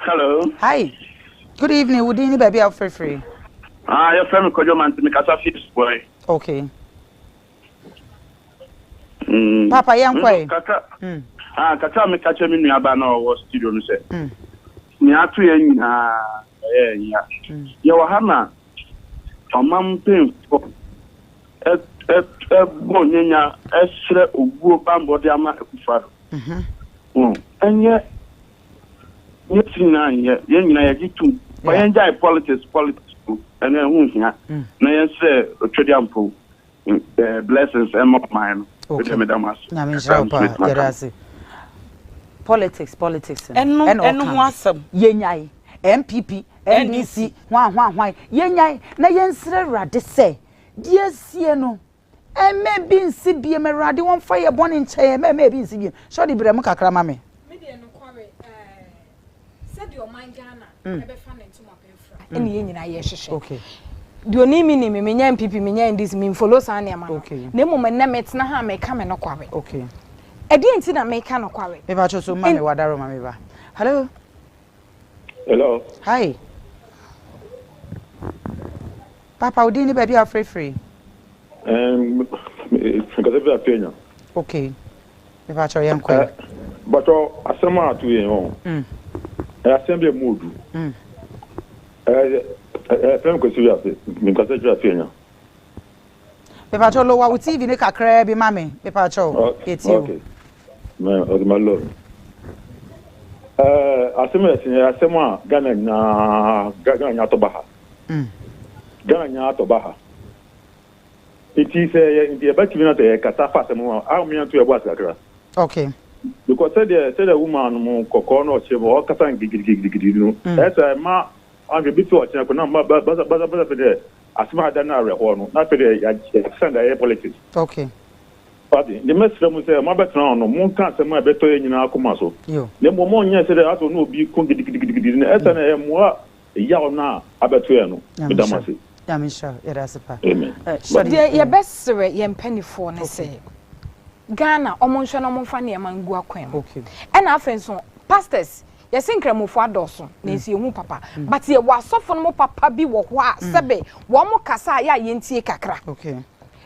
Hello. Hi, good evening. Wo din ne baabi a wofrɛfrɛ? Ah, yɛfrɛ me Kwadwo Mante, mekasa fi Boy. Okay. Papa, yɛn kɔ yi. Kakra. Ah, kakra meka kyerɛ me nuaba na ɔwɔ studio no sɛ nea ato yɛn nyinaa ɛyɛ nya. Yɛwɔ ha na ɔman mpanyinfoɔ ɛbɔ nyanya ɛsrɛ owuo bambɔ de ama Akufo-Addo. Ɛnyɛ nyɛ ti nyinaa nyɛ yɛn nyinaa yɛgye tum. Fa yɛn gyae politics politics no, ɛno ɛho nhia na yɛnsrɛ Otwedeampɔn blessings ɛma ɔman no. Okay. Meda mo ase. Nyame nhyira wo paa, yɛda ase. Politics politics no ɛno ɛna ɛno ɔka ho asɛm. Yɛnyae NPP, NDC, hwan hwan hwan, yɛnyae na yɛnsrɛ Awurade sɛ deɛ asie no ɛmɛ bi nsi biem. Awurade wɔmfa yɛ bɔne nkyɛn, ɛmɛ bi nsi biem. Sɛ ɔde brɛ mu kakra ma me. Me deɛ, nokware, sɛdeɛ ɔman Ghana ɛbɛfa ne ntoma pɛmfra. ɛna yɛn nyinaa yɛhwehwɛ. Deɛ onim me nim me, menyɛ NPP, menyɛ NDC, memfollow saa nneɛma no. Na mmom ɛnnɛ metena ha a meka me nokware. Ɛdeɛn nti na meka nokware? Mepa kyɛw so ma me wadaro ma me ba. Hello. Hello. Hi. Papa, wo din ne baabi a wofrɛfiri? Um, nkasa fi Afianya. Okay. Mepa kyɛw yɛn kɔ. Bàtɔ asɛm a ato yɛn hɔ. Ɛyɛ asɛm bi a mu odu. Ɛyɛ fɛn kwasi wi ase. Nkasa fi Afianya. Mepa kyɛw lowa wo TV ne kakraa bi ma me. Mepa kyɛw. Yɛtie o. Okay. Ɔde ma lɔri. Asɛm yɛ sɛ asɛm a Ghana nyinaa Ghana nyinaa tɔ ba ha. Ghana nyinaa tɔ ba ha. Nti sɛ yɛ nti yɛbɛtumi na sɛ yɛkasa fa asɛm ho a, a mmea nto yɛbɔ ase kakra. Okay. Because sɛdeɛ sɛdeɛ woman no mu kɔkɔɔ na ɔkyerɛ mu ɔkasa gidigidigidi no, ɛsɛ ɛma ahwɛ bi fi ɔkyerɛ ko na ma basa basa basa fɛ dɛ asɛm a ada no awerɛhoɔ no na afei deɛ yɛasan de ayɛ politics. Okay. Pati, nti mɛsrɛ mo sɛ moabɛtena hɔ no, monka asɛm a ɛbɛtɔ yɛn nyinaa akoma so. Na mmom monyɛ sɛdeɛ asɛ ɔne obi ko gidigidigidi no, ɛsɛ na ɛmmoa yaw no a abɛto yɛn no. Meda mo ase. Nyame nhyira wo. Yɛda ase pa. Amen. Deɛ yɛbɛsrɛ yɛn mpanifoɔ ne sɛ, Ghana ɔmo nhwɛ na ɔmo nfa nneɛma ngu akwan mu. Ɛna afei nso, pastors, yɛse nkramofoɔ adɔɔso, nanso yɛhu papa. But yɛwɔ asɔfo no mo papa bi wɔ hɔ a, sɛbe wɔn kasa a yɛ a yɛntie kakra.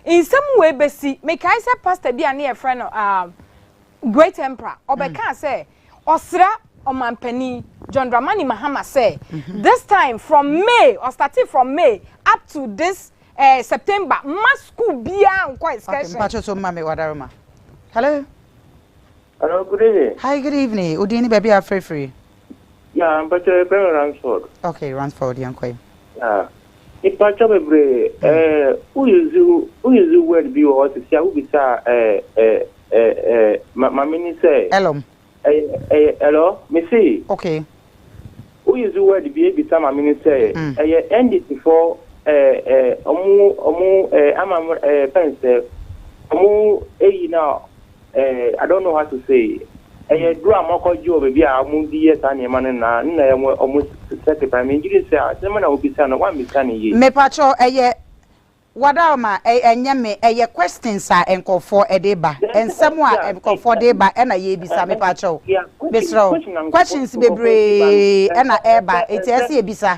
Nsɛm wei bɛsi, mekae sɛ pastor bi a ne yɛfrɛ no ah, Great Emperor, ɔbɛkaa sɛ ɔsrɛ ɔmanpanin John Dramani Mahama sɛ this time from May, ɔstartee from May up to this eh, September, mma school biara nkɔ excursion. Okay, mpakyɛ so mma me wadaroma. Hello. Hello, good evening. Hi, good evening. Odin ni baabi a afrɛfiri. Yeah, mpakyɛ yɛfrɛ me Ransford. Okay, Ransford, yɛn kɔ yi. Yeah. Mpakyɛ bebree, eh, wo use, wo use word bi wɔ hɔ sisi a wobisa eh, eh, eh, eh, ma, ma me ni sɛ. Elom. Ɛyɛ, ɛyɛ, hello, me se. Okay. Wo use word bi ebisa ma me ni sɛ, ɛyɛ NDC fo, eh, eh, ɔmo, ɔmo, eh, ama, eh, fɛn sɛ, ɔmo eyi na Eh, I don't know how to say. Ɛyɛ duro a wɔakɔgye wɔ baabi a wɔde yɛ saa nneɛma no na na ɛyɛ wɔn certify. Megye di sɛ asɛm na wobisa no, woammisa no yie. Mepakyɛw ɛyɛ Wadaoma ɛnyɛ me ɛyɛ questions a nkorɔfoɔ ɛde ba nsɛm a nkorɔfoɔ de ba ɛna yɛbisa mepakyɛw mesrɛ wo questions bebree ɛna ɛba eti ɛsɛ yɛbisa.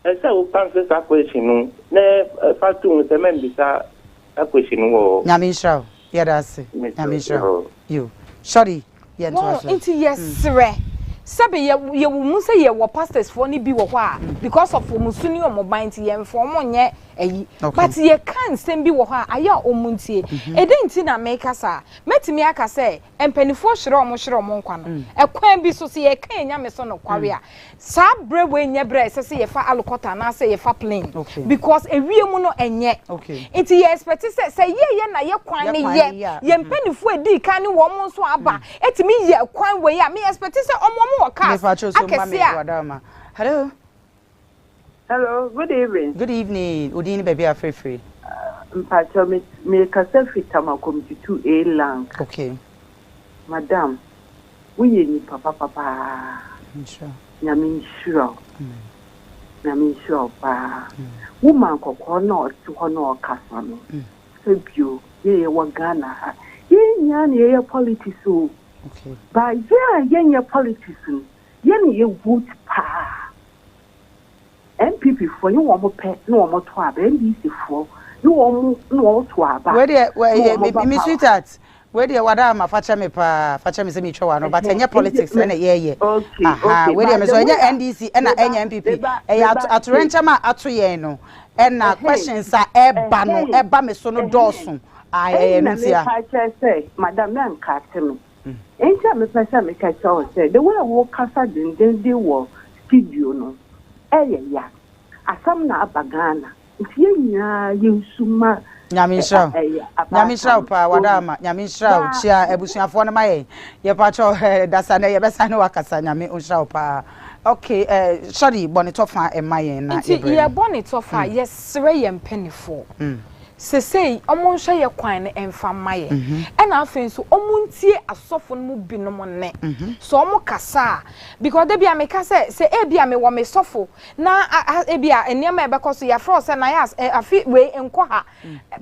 Ɛsɛ wo answer saa question no na fa to ho sɛ mɛmbisa saa question no wɔ. Nyame nhyira wo. Yɛda ase. Nyame nhyira wo. Yo. Shorty, yɛntoa Wɔn so. nti yɛsrɛ sɛbe yɛ yɛwɔ mu sɛ yɛwɔ pastors foɔ no bi wɔ hɔ a because of wɔn su ne wɔn ban nti yɛnfa wɔn nyɛ ayi but yɛka nsɛm bi wɔ hɔ a ayɛ a wɔn ntie. Ɛdɛn nti na meka saa? Mɛtumi aka sɛ Mpaninfoɔ hyerɛ wɔn hyerɛ wɔn nkwa no ɛkwan bi so, sɛ yɛka yɛn Nyame so nokware a, saa berɛ wei nyɛ berɛ a ɛsɛ sɛ yɛfa alukɔta anaasɛ yɛfa plane because ewiem no ɛnyɛ. Nti yɛ expect sɛ sɛ yɛyɛ na yɛ kwan no yɛ, yɛn mpaninfoɔ a ɛdii kan ne wɔn nso aba ɛtumi yɛ kwan wei a, me expect sɛ wɔn wɔn wɔ cars akɛseɛ a. Hello. Hello, good evening. Good evening. Odin ne baabi a frɛfiri. Mpakyɛw me me kasa firi Tama Community 2 A Lang. Okay. Madam, woyɛ nipa papa paa. Nhyira. Nyame nhyira wo. Nyame nhyira wo paa. Wo man kɔkɔɔ na ɔte hɔ na ɔkasa no. Sɛ bio, yɛ yɛ wɔ Ghana ha. Yɛn nyinaa na yɛyɛ politics o. Okay. Ba yɛ a yɛnyɛ politics no, yɛ na yɛ vote paa. NPP foɔ nye wɔn pɛ na wɔn to aba, NDC foɔ nye wɔn na wɔn to aba Wei deɛ na wɔn ba me power. sweetheart wei deɛ wada ama fakyɛ me paa fakyɛ me sɛ metwa w'ano but Ɛhɛn, ɛnyɛ nti politics me ɛna yɛyɛ okay aha okay wei deɛ but me the so way ɛnyɛ a NDC ɛna meba ɛnyɛ NPP meba ɛyɛ meba ato tie atorenkyɛm a ato yɛn no ɛna ɛhɛn questions a ɛba no ɛhɛn ɛba me so no ɛhɛn dɔɔso ae ɛyɛ ɛna ɛno ntia. mepa kyerɛ sɛ madam mɛnkate me Enti a mepɛ sɛ meka kyerɛ wo sɛ the way a wokasa dendenden wɔ studio no ɛyɛ ya. Asɛm no aba Ghana nti yɛn nyinaa yɛnsu ma Nyame nhyira wo. ɛyɛ Nyame nhyira abaatan wo no. paa wada Wohu? ama. Nyame nhyira wo. Na Kyia abusuafoɔ no ma yɛn. Yɛpakyɛw eh, dasa nɛ yɛbɛsan ne wakasa. Nyame nhyira wo paa. Okay eh, Shorty bɔ ne tɔfa mma yɛn na Nti yɛbrɛ no. yɛbɔ ne tɔfa a, yɛsrɛ yɛn mpaninfoɔ. Sesei ɔmo nhwɛ yɛ kwan no mfa mma yɛ. Ɛna afei nso ɔmo ntie asɔfo no mu binom nne. Sɛ ɔmo kasa a, because da bi a meka sɛ, sɛ ebia mewɔ me sɔfo na ebia nneɛma a ɛbɛkɔ so yɛafrɛ wo sɛ Nayas afe wei nkɔ ha.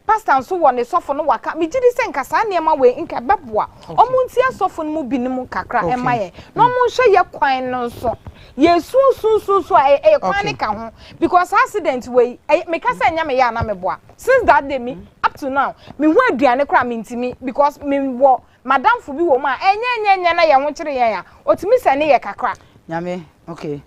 Pastor nso wɔ ne sɔfo no waka. Megye di sɛ nka saa nneɛma wei nka ɛbɛboa. Ɔmo ntie asɔfo no mu binom kakra mma yɛn. Na ɔmo nhwɛ yɛ kwan no nso. Yɛsu su su su a ɛyɛ kwan ne ka ho because saa accident wei ɛyɛ meka sɛ ɛnyɛ me yɛ a na meboa since that day me up to now me hu aduane koraa mentimi because me wɔ madamfo bi wɔ mu a ɛnyɛ ɛnyɛ ɛnyɛ na yɛn ho kyere yɛn a otumi sɛ ne yɛ kakra. Nyame okay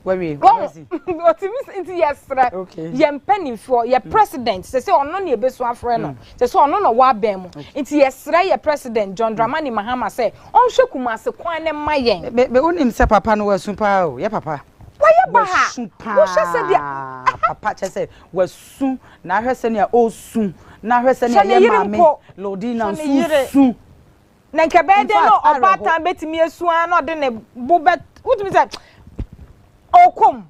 wawie wasi. Otumi nti yɛsrɛ yɛn mpanimfoɔ yɛ president sɛ sɛ ɔno na ebesu afrɛ no sɛ sɛ ɔno na ɔwɔ abɛn mu nti yɛsrɛ yɛ president John Dramani Mahama sɛ Ɔnhwɛ Kumase kwan no mma yɛn. Me me wonim sɛ papa no wasu paa o yɛ papa. Wayɛ baha. Wasu paa. Wohwɛ sɛdeɛ. Papa kyɛ sɛ wasu na ahwɛ sɛnea ɔsu na ahwɛ sɛnea yɛ maame Lordina nso su. Na nka ɛbɛyɛ dɛn na ɔbaatan bɛtumi asu ara na ɔde ne bo bɛ wotumi sɛ ɔkɔ mu.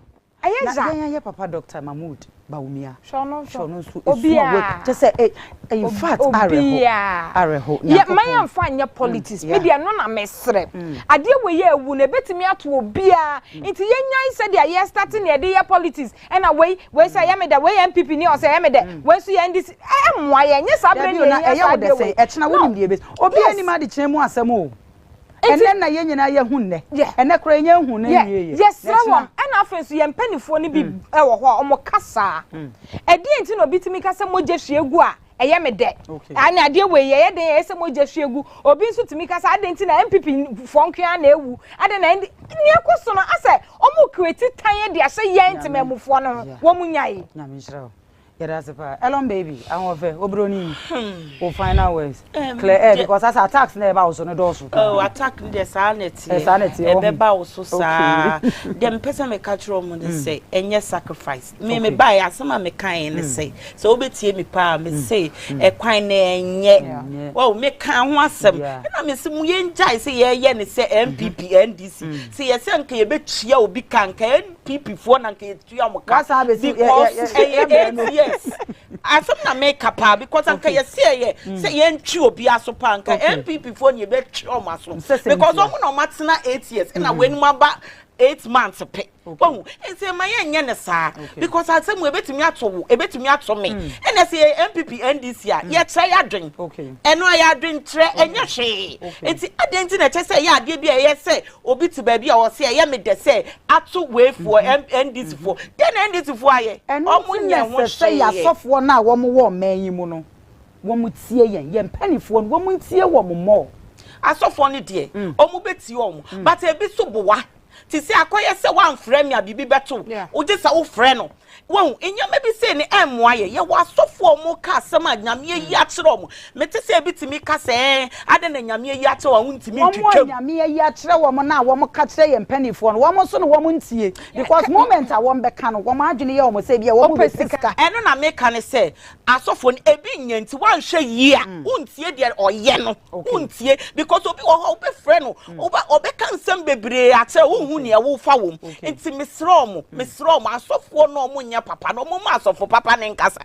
Ɛyɛ Na dza. yɛn ayɛ papa Doctor Mahmood Bawumia. Hwɛ ɔno nso. Hwɛ ɔno nso. Esu a wɔ kyɛ sɛ eh, in fact awerɛho. Obiara. Awerɛho. Yɛ mma yɛn nfa nyɛ politics. Me deɛ ɛno na mesrɛ. Adeɛ wei yɛ awu no ebetumi ato obiara. Nti yɛn nyae sɛdeɛ yɛ start na yɛde yɛ politics. Ɛna wei wei sɛ ɛyɛ me dɛ wei yɛ NPP ni ɔsɛ ɛyɛ me dɛ. Wei nso yɛ NDC. Ɛmmoa yɛn. Nyɛ saa berɛ Dabi na o na yɛhia ɛyɛ saa wo dɛ adeɛ wei. sɛn? Ɛkyena No. wonim deɛ ebesi. Obiara Yes. nim adekyena mu asɛm o. Nti Ɛnɛ na yɛn nyinaa yɛahu nnɛ. Yeah. Ɛnɛ koraa yɛnya nhu no Yeah. nwie yɛ. Yɛsrɛ Na ɛkyena. wɔn. Ɛna afei nso yɛn mpanimfoɔ no bi wɔ hɔ a wɔn kasa. Ɛdeɛn nti na obi tumi ka sɛ mogya hwie gu a ɛyɛ me dɛ? Okay. Ɛne adeɛ wei yɛyɛ den ɛyɛ sɛ mogya hwie gu. Obi nso tumi ka sɛ adɛn nti na NPP foɔ nko ara na ɛwu? Adɛn na ND nea ɛkɔ so no asɛ wɔn create tan de ahyɛ yɛn temamufoɔ no ho. Wɔn nyae. Nyame nhyira wo. Yɛda ase paa. Elon baby, ahoɔfɛ, obroni, wo final words. Clear air because asa attacks na ɛba wo so no dɔɔso. Oh, attack no deɛ saa na ɛteɛ. Saa na ɛteɛ. Ɛbɛba wo so saa. Deɛ mepɛ sɛ meka kyerɛ wɔn ne sɛ ɛnyɛ sacrifice. Me me baeɛ asɛm a mekaeɛ ne sɛ sɛ wobɛtie me paa me se ɛkwan na ɛnyɛ. Wɔn meka ho asɛm. Ɛna me se mo yɛngyae sɛ yɛyɛ ne sɛ NPP NDC. Sɛ yɛsɛ nka yɛbɛtua obi ka nka NPP foɔ na nka tua mo ka because ɛyɛ 8 years asɛm na meka paa because anka yɛsi ɛyɛ sɛ yɛntwi obi aso paa nka NPP foɔ ne yɛbɛtwi ɔmo aso because ɔmo na ɔmo atena 8 years ɛna wɔn anim aba 8 months pɛ wɔn nti ɛma yɛn nyɛ ne saa because asɛm wo ebetumi ato wo ebetumi ato me ɛna sɛ yɛ NPP NDC a yɛkyerɛ yɛ adwen ɛno a yɛ adwen kyerɛ ɛnyɛ hwee nti adeɛ nti na ɛkyɛ sɛ ɛyɛ adeɛ bi a ɛyɛ sɛ Obi te baabi a ɔse ɛyɛ me dɛ sɛ ato wei foɔ NDC foɔ. Dɛn na NDC foɔ ayɛ? Ɛno Ɔmo nti na nyɛ ho ɛsɛ sɛ yɛn hwee. asɔfoɔ no a wɔn wɔ ɔman yi mu no, wɔn tie yɛn. Yɛn mpaninfoɔ no, wɔn ntie wɔn more. Asɔfoɔ no deɛ, ɔmo bɛtie ɔmo. But ebi so boa. Te sɛ akɔyɛ sɛ woamfrɛ me a biribi bɛto wo, gye sɛ wofrɛ no. Wahu, nneɛma bi sei no ɛmmoa yɛn. Yɛwɔ asɔfoɔ a wɔka asɛm a Nyame ayi akyerɛ wɔn. Mete sɛ ebi tumi ka sɛ, ɛɛ, adɛn na Nyame ayi akyerɛ wo a wontumi Wɔn a ntwitwa mu? Nyame ayi akyerɛ wɔn no a wɔka kyerɛ yɛn mpaninfoɔ no, wɔn nso na wɔn ntie. Because moment a wɔn bɛka no, wɔn adwene yɛ wɔn sɛ ebia wɔn bɛpɛ sika. Ɛno na meka ne sɛ, asɔfoɔ no, ebi nyɛ nti woanhwɛ yie a, wontie deɛ ɔyɛ no. Wontie because obi wɔ hɔ a wobɛfrɛ no, woba ɔbɛka nsɛm bebree akyerɛ wo, wonhu nea wofa wɔ mu. Nti mesrɛ ɔmo, mesrɛ ɔmo, asɔfoɔ no a ɔmo nyɛ papa no, ɔmo mma asɔfo papa no nkasa.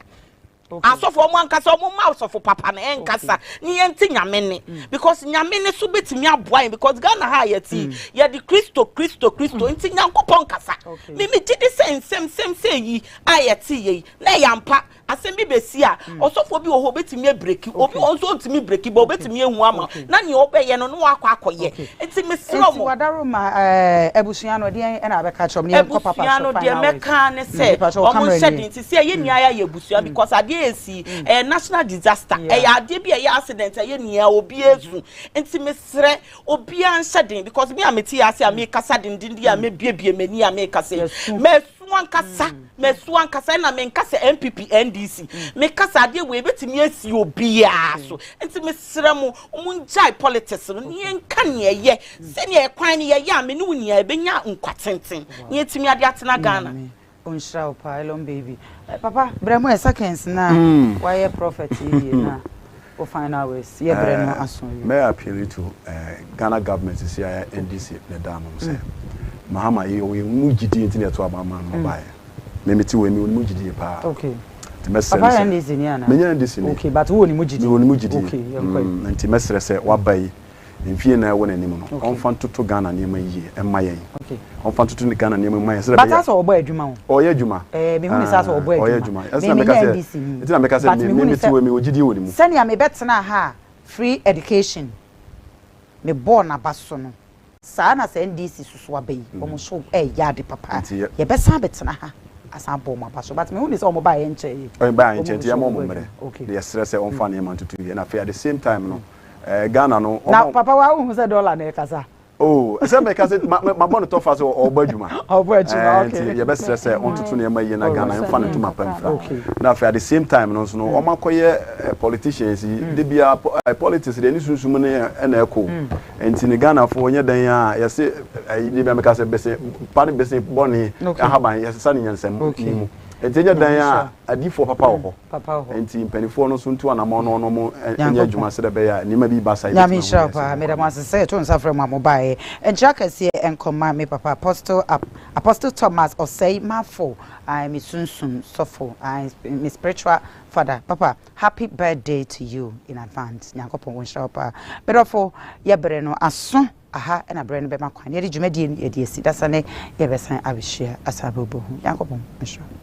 Asɔfoɔ ɔmo ankasa ɔmo mma asɔfo papa no ɛnkasa ne yɛnte Nyame nne because Nyame nne so bɛtumi aboa yɛn because Ghana ha a yɛte yi, yɛde Kristo, Kristo, Kristo nti Nyankopɔn kasa. Me megye di sɛ nsɛmsɛm sɛ yi a yɛte yɛ yi na ɛyɛ ampa. Asɛm bi bɛsi a, ɔsɔfoɔ bi wɔ hɔ ɔbɛtumi abireki, obi wɔ hɔ nso ɔntumi breki but ɔbɛtumi ahu ama na nea ɔbɛyɛ no na wakɔ akɔyɛ. Nti mesrɛ Nti mo. wadaroma ɛɛ abusua no ɛdeɛn ɛna abɛka akyerɛ wɔn na yɛnkɔ papa Abusua so no deɛ final words. mɛka ne sɛ Mepa kyɛw wɔn camera nhyɛ nie. den nti sɛ yɛn nyinaa yɛayɛ abusua because adeɛ a ɛsi ɛyɛ national disaster ɛyɛ adeɛ bi a ɛyɛ accident ɛyɛ nea obiara su nti mesrɛ obiara nhyɛ den because me a mete ase a mekasa dendenden a mebuebue m'ani a mekasa yi masu ankasa masu ankasa ɛna menka sɛ NPP NDC meka sɛ adeɛ wei ebɛtumi asi obiara so nti mesrɛ mo mo ngyae politics no ne yɛnka nea ɛyɛ sɛnea ɛkwan no yɛyɛ a me ne wo nyinaa yɛbɛnya nkwa tenten na yɛatumi ade atena Ghana. Ɔnhyira wo paa Elon baby. Eh, papa brɛ mu ɛ seconds na Mm. wayɛ prophet yi wie na wo final words yɛ brɛ no Eh, aso awie. Mɛ appeal to eh, Ghana government sisi a NDC ne da ano sɛ Mahama yɛ ɔyɛ mu gyidie nti na ɛto aba ama no ɔbaeɛ. Me mete wei me wɔ ne mu gyidie paa. Okay. Nti mɛsrɛ no Papa yɛ sɛ, NDC ni anaa? Menyɛ NDC ni. Okay, but wowɔ ne mu gyidie? Mewɔ ne mu gyidie. Okay, yɛnkɔ ɛ. Mm, nti mɛsrɛ sɛ waba yi, mfie na ɛwɔ n'anim no, Okay. ɔmfa ntoto Ghana nneɛma yie mma yɛn. Okay. Ɔmfa ntoto Ghana nneɛma mma yɛn sɛdeɛ But ɛbɛyɛ a. asɛ ɔbɔ adwuma o. Ɔyɛ adwuma. Ɛɛ, mehu ne sɛ asɛ ɔbɔ Ah, ɔyɛ adwuma. adwuma. Ɛnti Me, na meka menyɛ sɛ, NDC ni. nti na meka sɛ But me, mehu me ne mete sɛ, hɔ yi, mewɔ gyidie wɔ ne mu. sɛnea mebɛtenaa ha a free education, mebɔɔ n'aba so no, Saa na sɛ NDC soso aba yi wɔn nso ɛyɛ ade papa Nti yɛ. Yɛbɛsan abɛtena ha asan abɔ wɔn aba so but mehu ne sɛ wɔn baeɛ nkyɛɛ yi. Wɔn baeɛ Wɔn nkyɛɛ nti gu so yɛma wɔn wɔn bɔ mmerɛ adwuma. Okay. Na yɛsrɛ sɛ wɔmfa nneɛma ntoto yie na afei at the same time no ɛɛ Ghana no Na wɔn. papa wa wohu sɛ dollar na ɛkasa. Oh sɛ mɛka sɛ ma ma mabɔ no tɔfa sɛ ɔrebɔ adwuma. Ɔrebɔ adwuma Ɛɛ okay. nti yɛbɛsrɛ sɛ wɔntoto nneɛma yie na Ghana Alright. yɛmfa ne ntoma pa mfira. Okay. Na afei at the same time no nso no wɔn akɔyɛ politicians yi de biara politics deɛ ne sunsum ne ɛna ɛkɔ o. Nti no Ghanafoɔ nyɛ dɛn a yɛse ɛyi de bia meka sɛ bese pa ne bese bɔne ahaban yɛsesa no nyansam mu nti ɛnyɛ dɛn a adiifoɔ papa wɔ hɔ nti mpanifoɔ no nso ntu anamɔn na ɔno nyɛ adwuma sɛdeɛ ɛbɛyɛ a nneɛma bi ba saa Nyame yɛbɛtumi ahu nhyira wo deɛ ɛsɛ paa meda mo ase sɛ yɛto nsa frɛ mo a mo baeɛ nkyira kɛseɛ nkɔma me papa Apostle Apostle Thomas Osei Marfo ae me sunsum sɔfo ae me spiritual father papa Happy birthday to you in advance Nyankopɔn ɔnhyira wo paa Medɔfo yɛ bere no aso aha na bere no bɛma kwan na yɛde dwumadie no yɛde asi dasane yɛbɛsan abɛhyia asan abɛbɔ hu Nyankopɔn nhyira wo.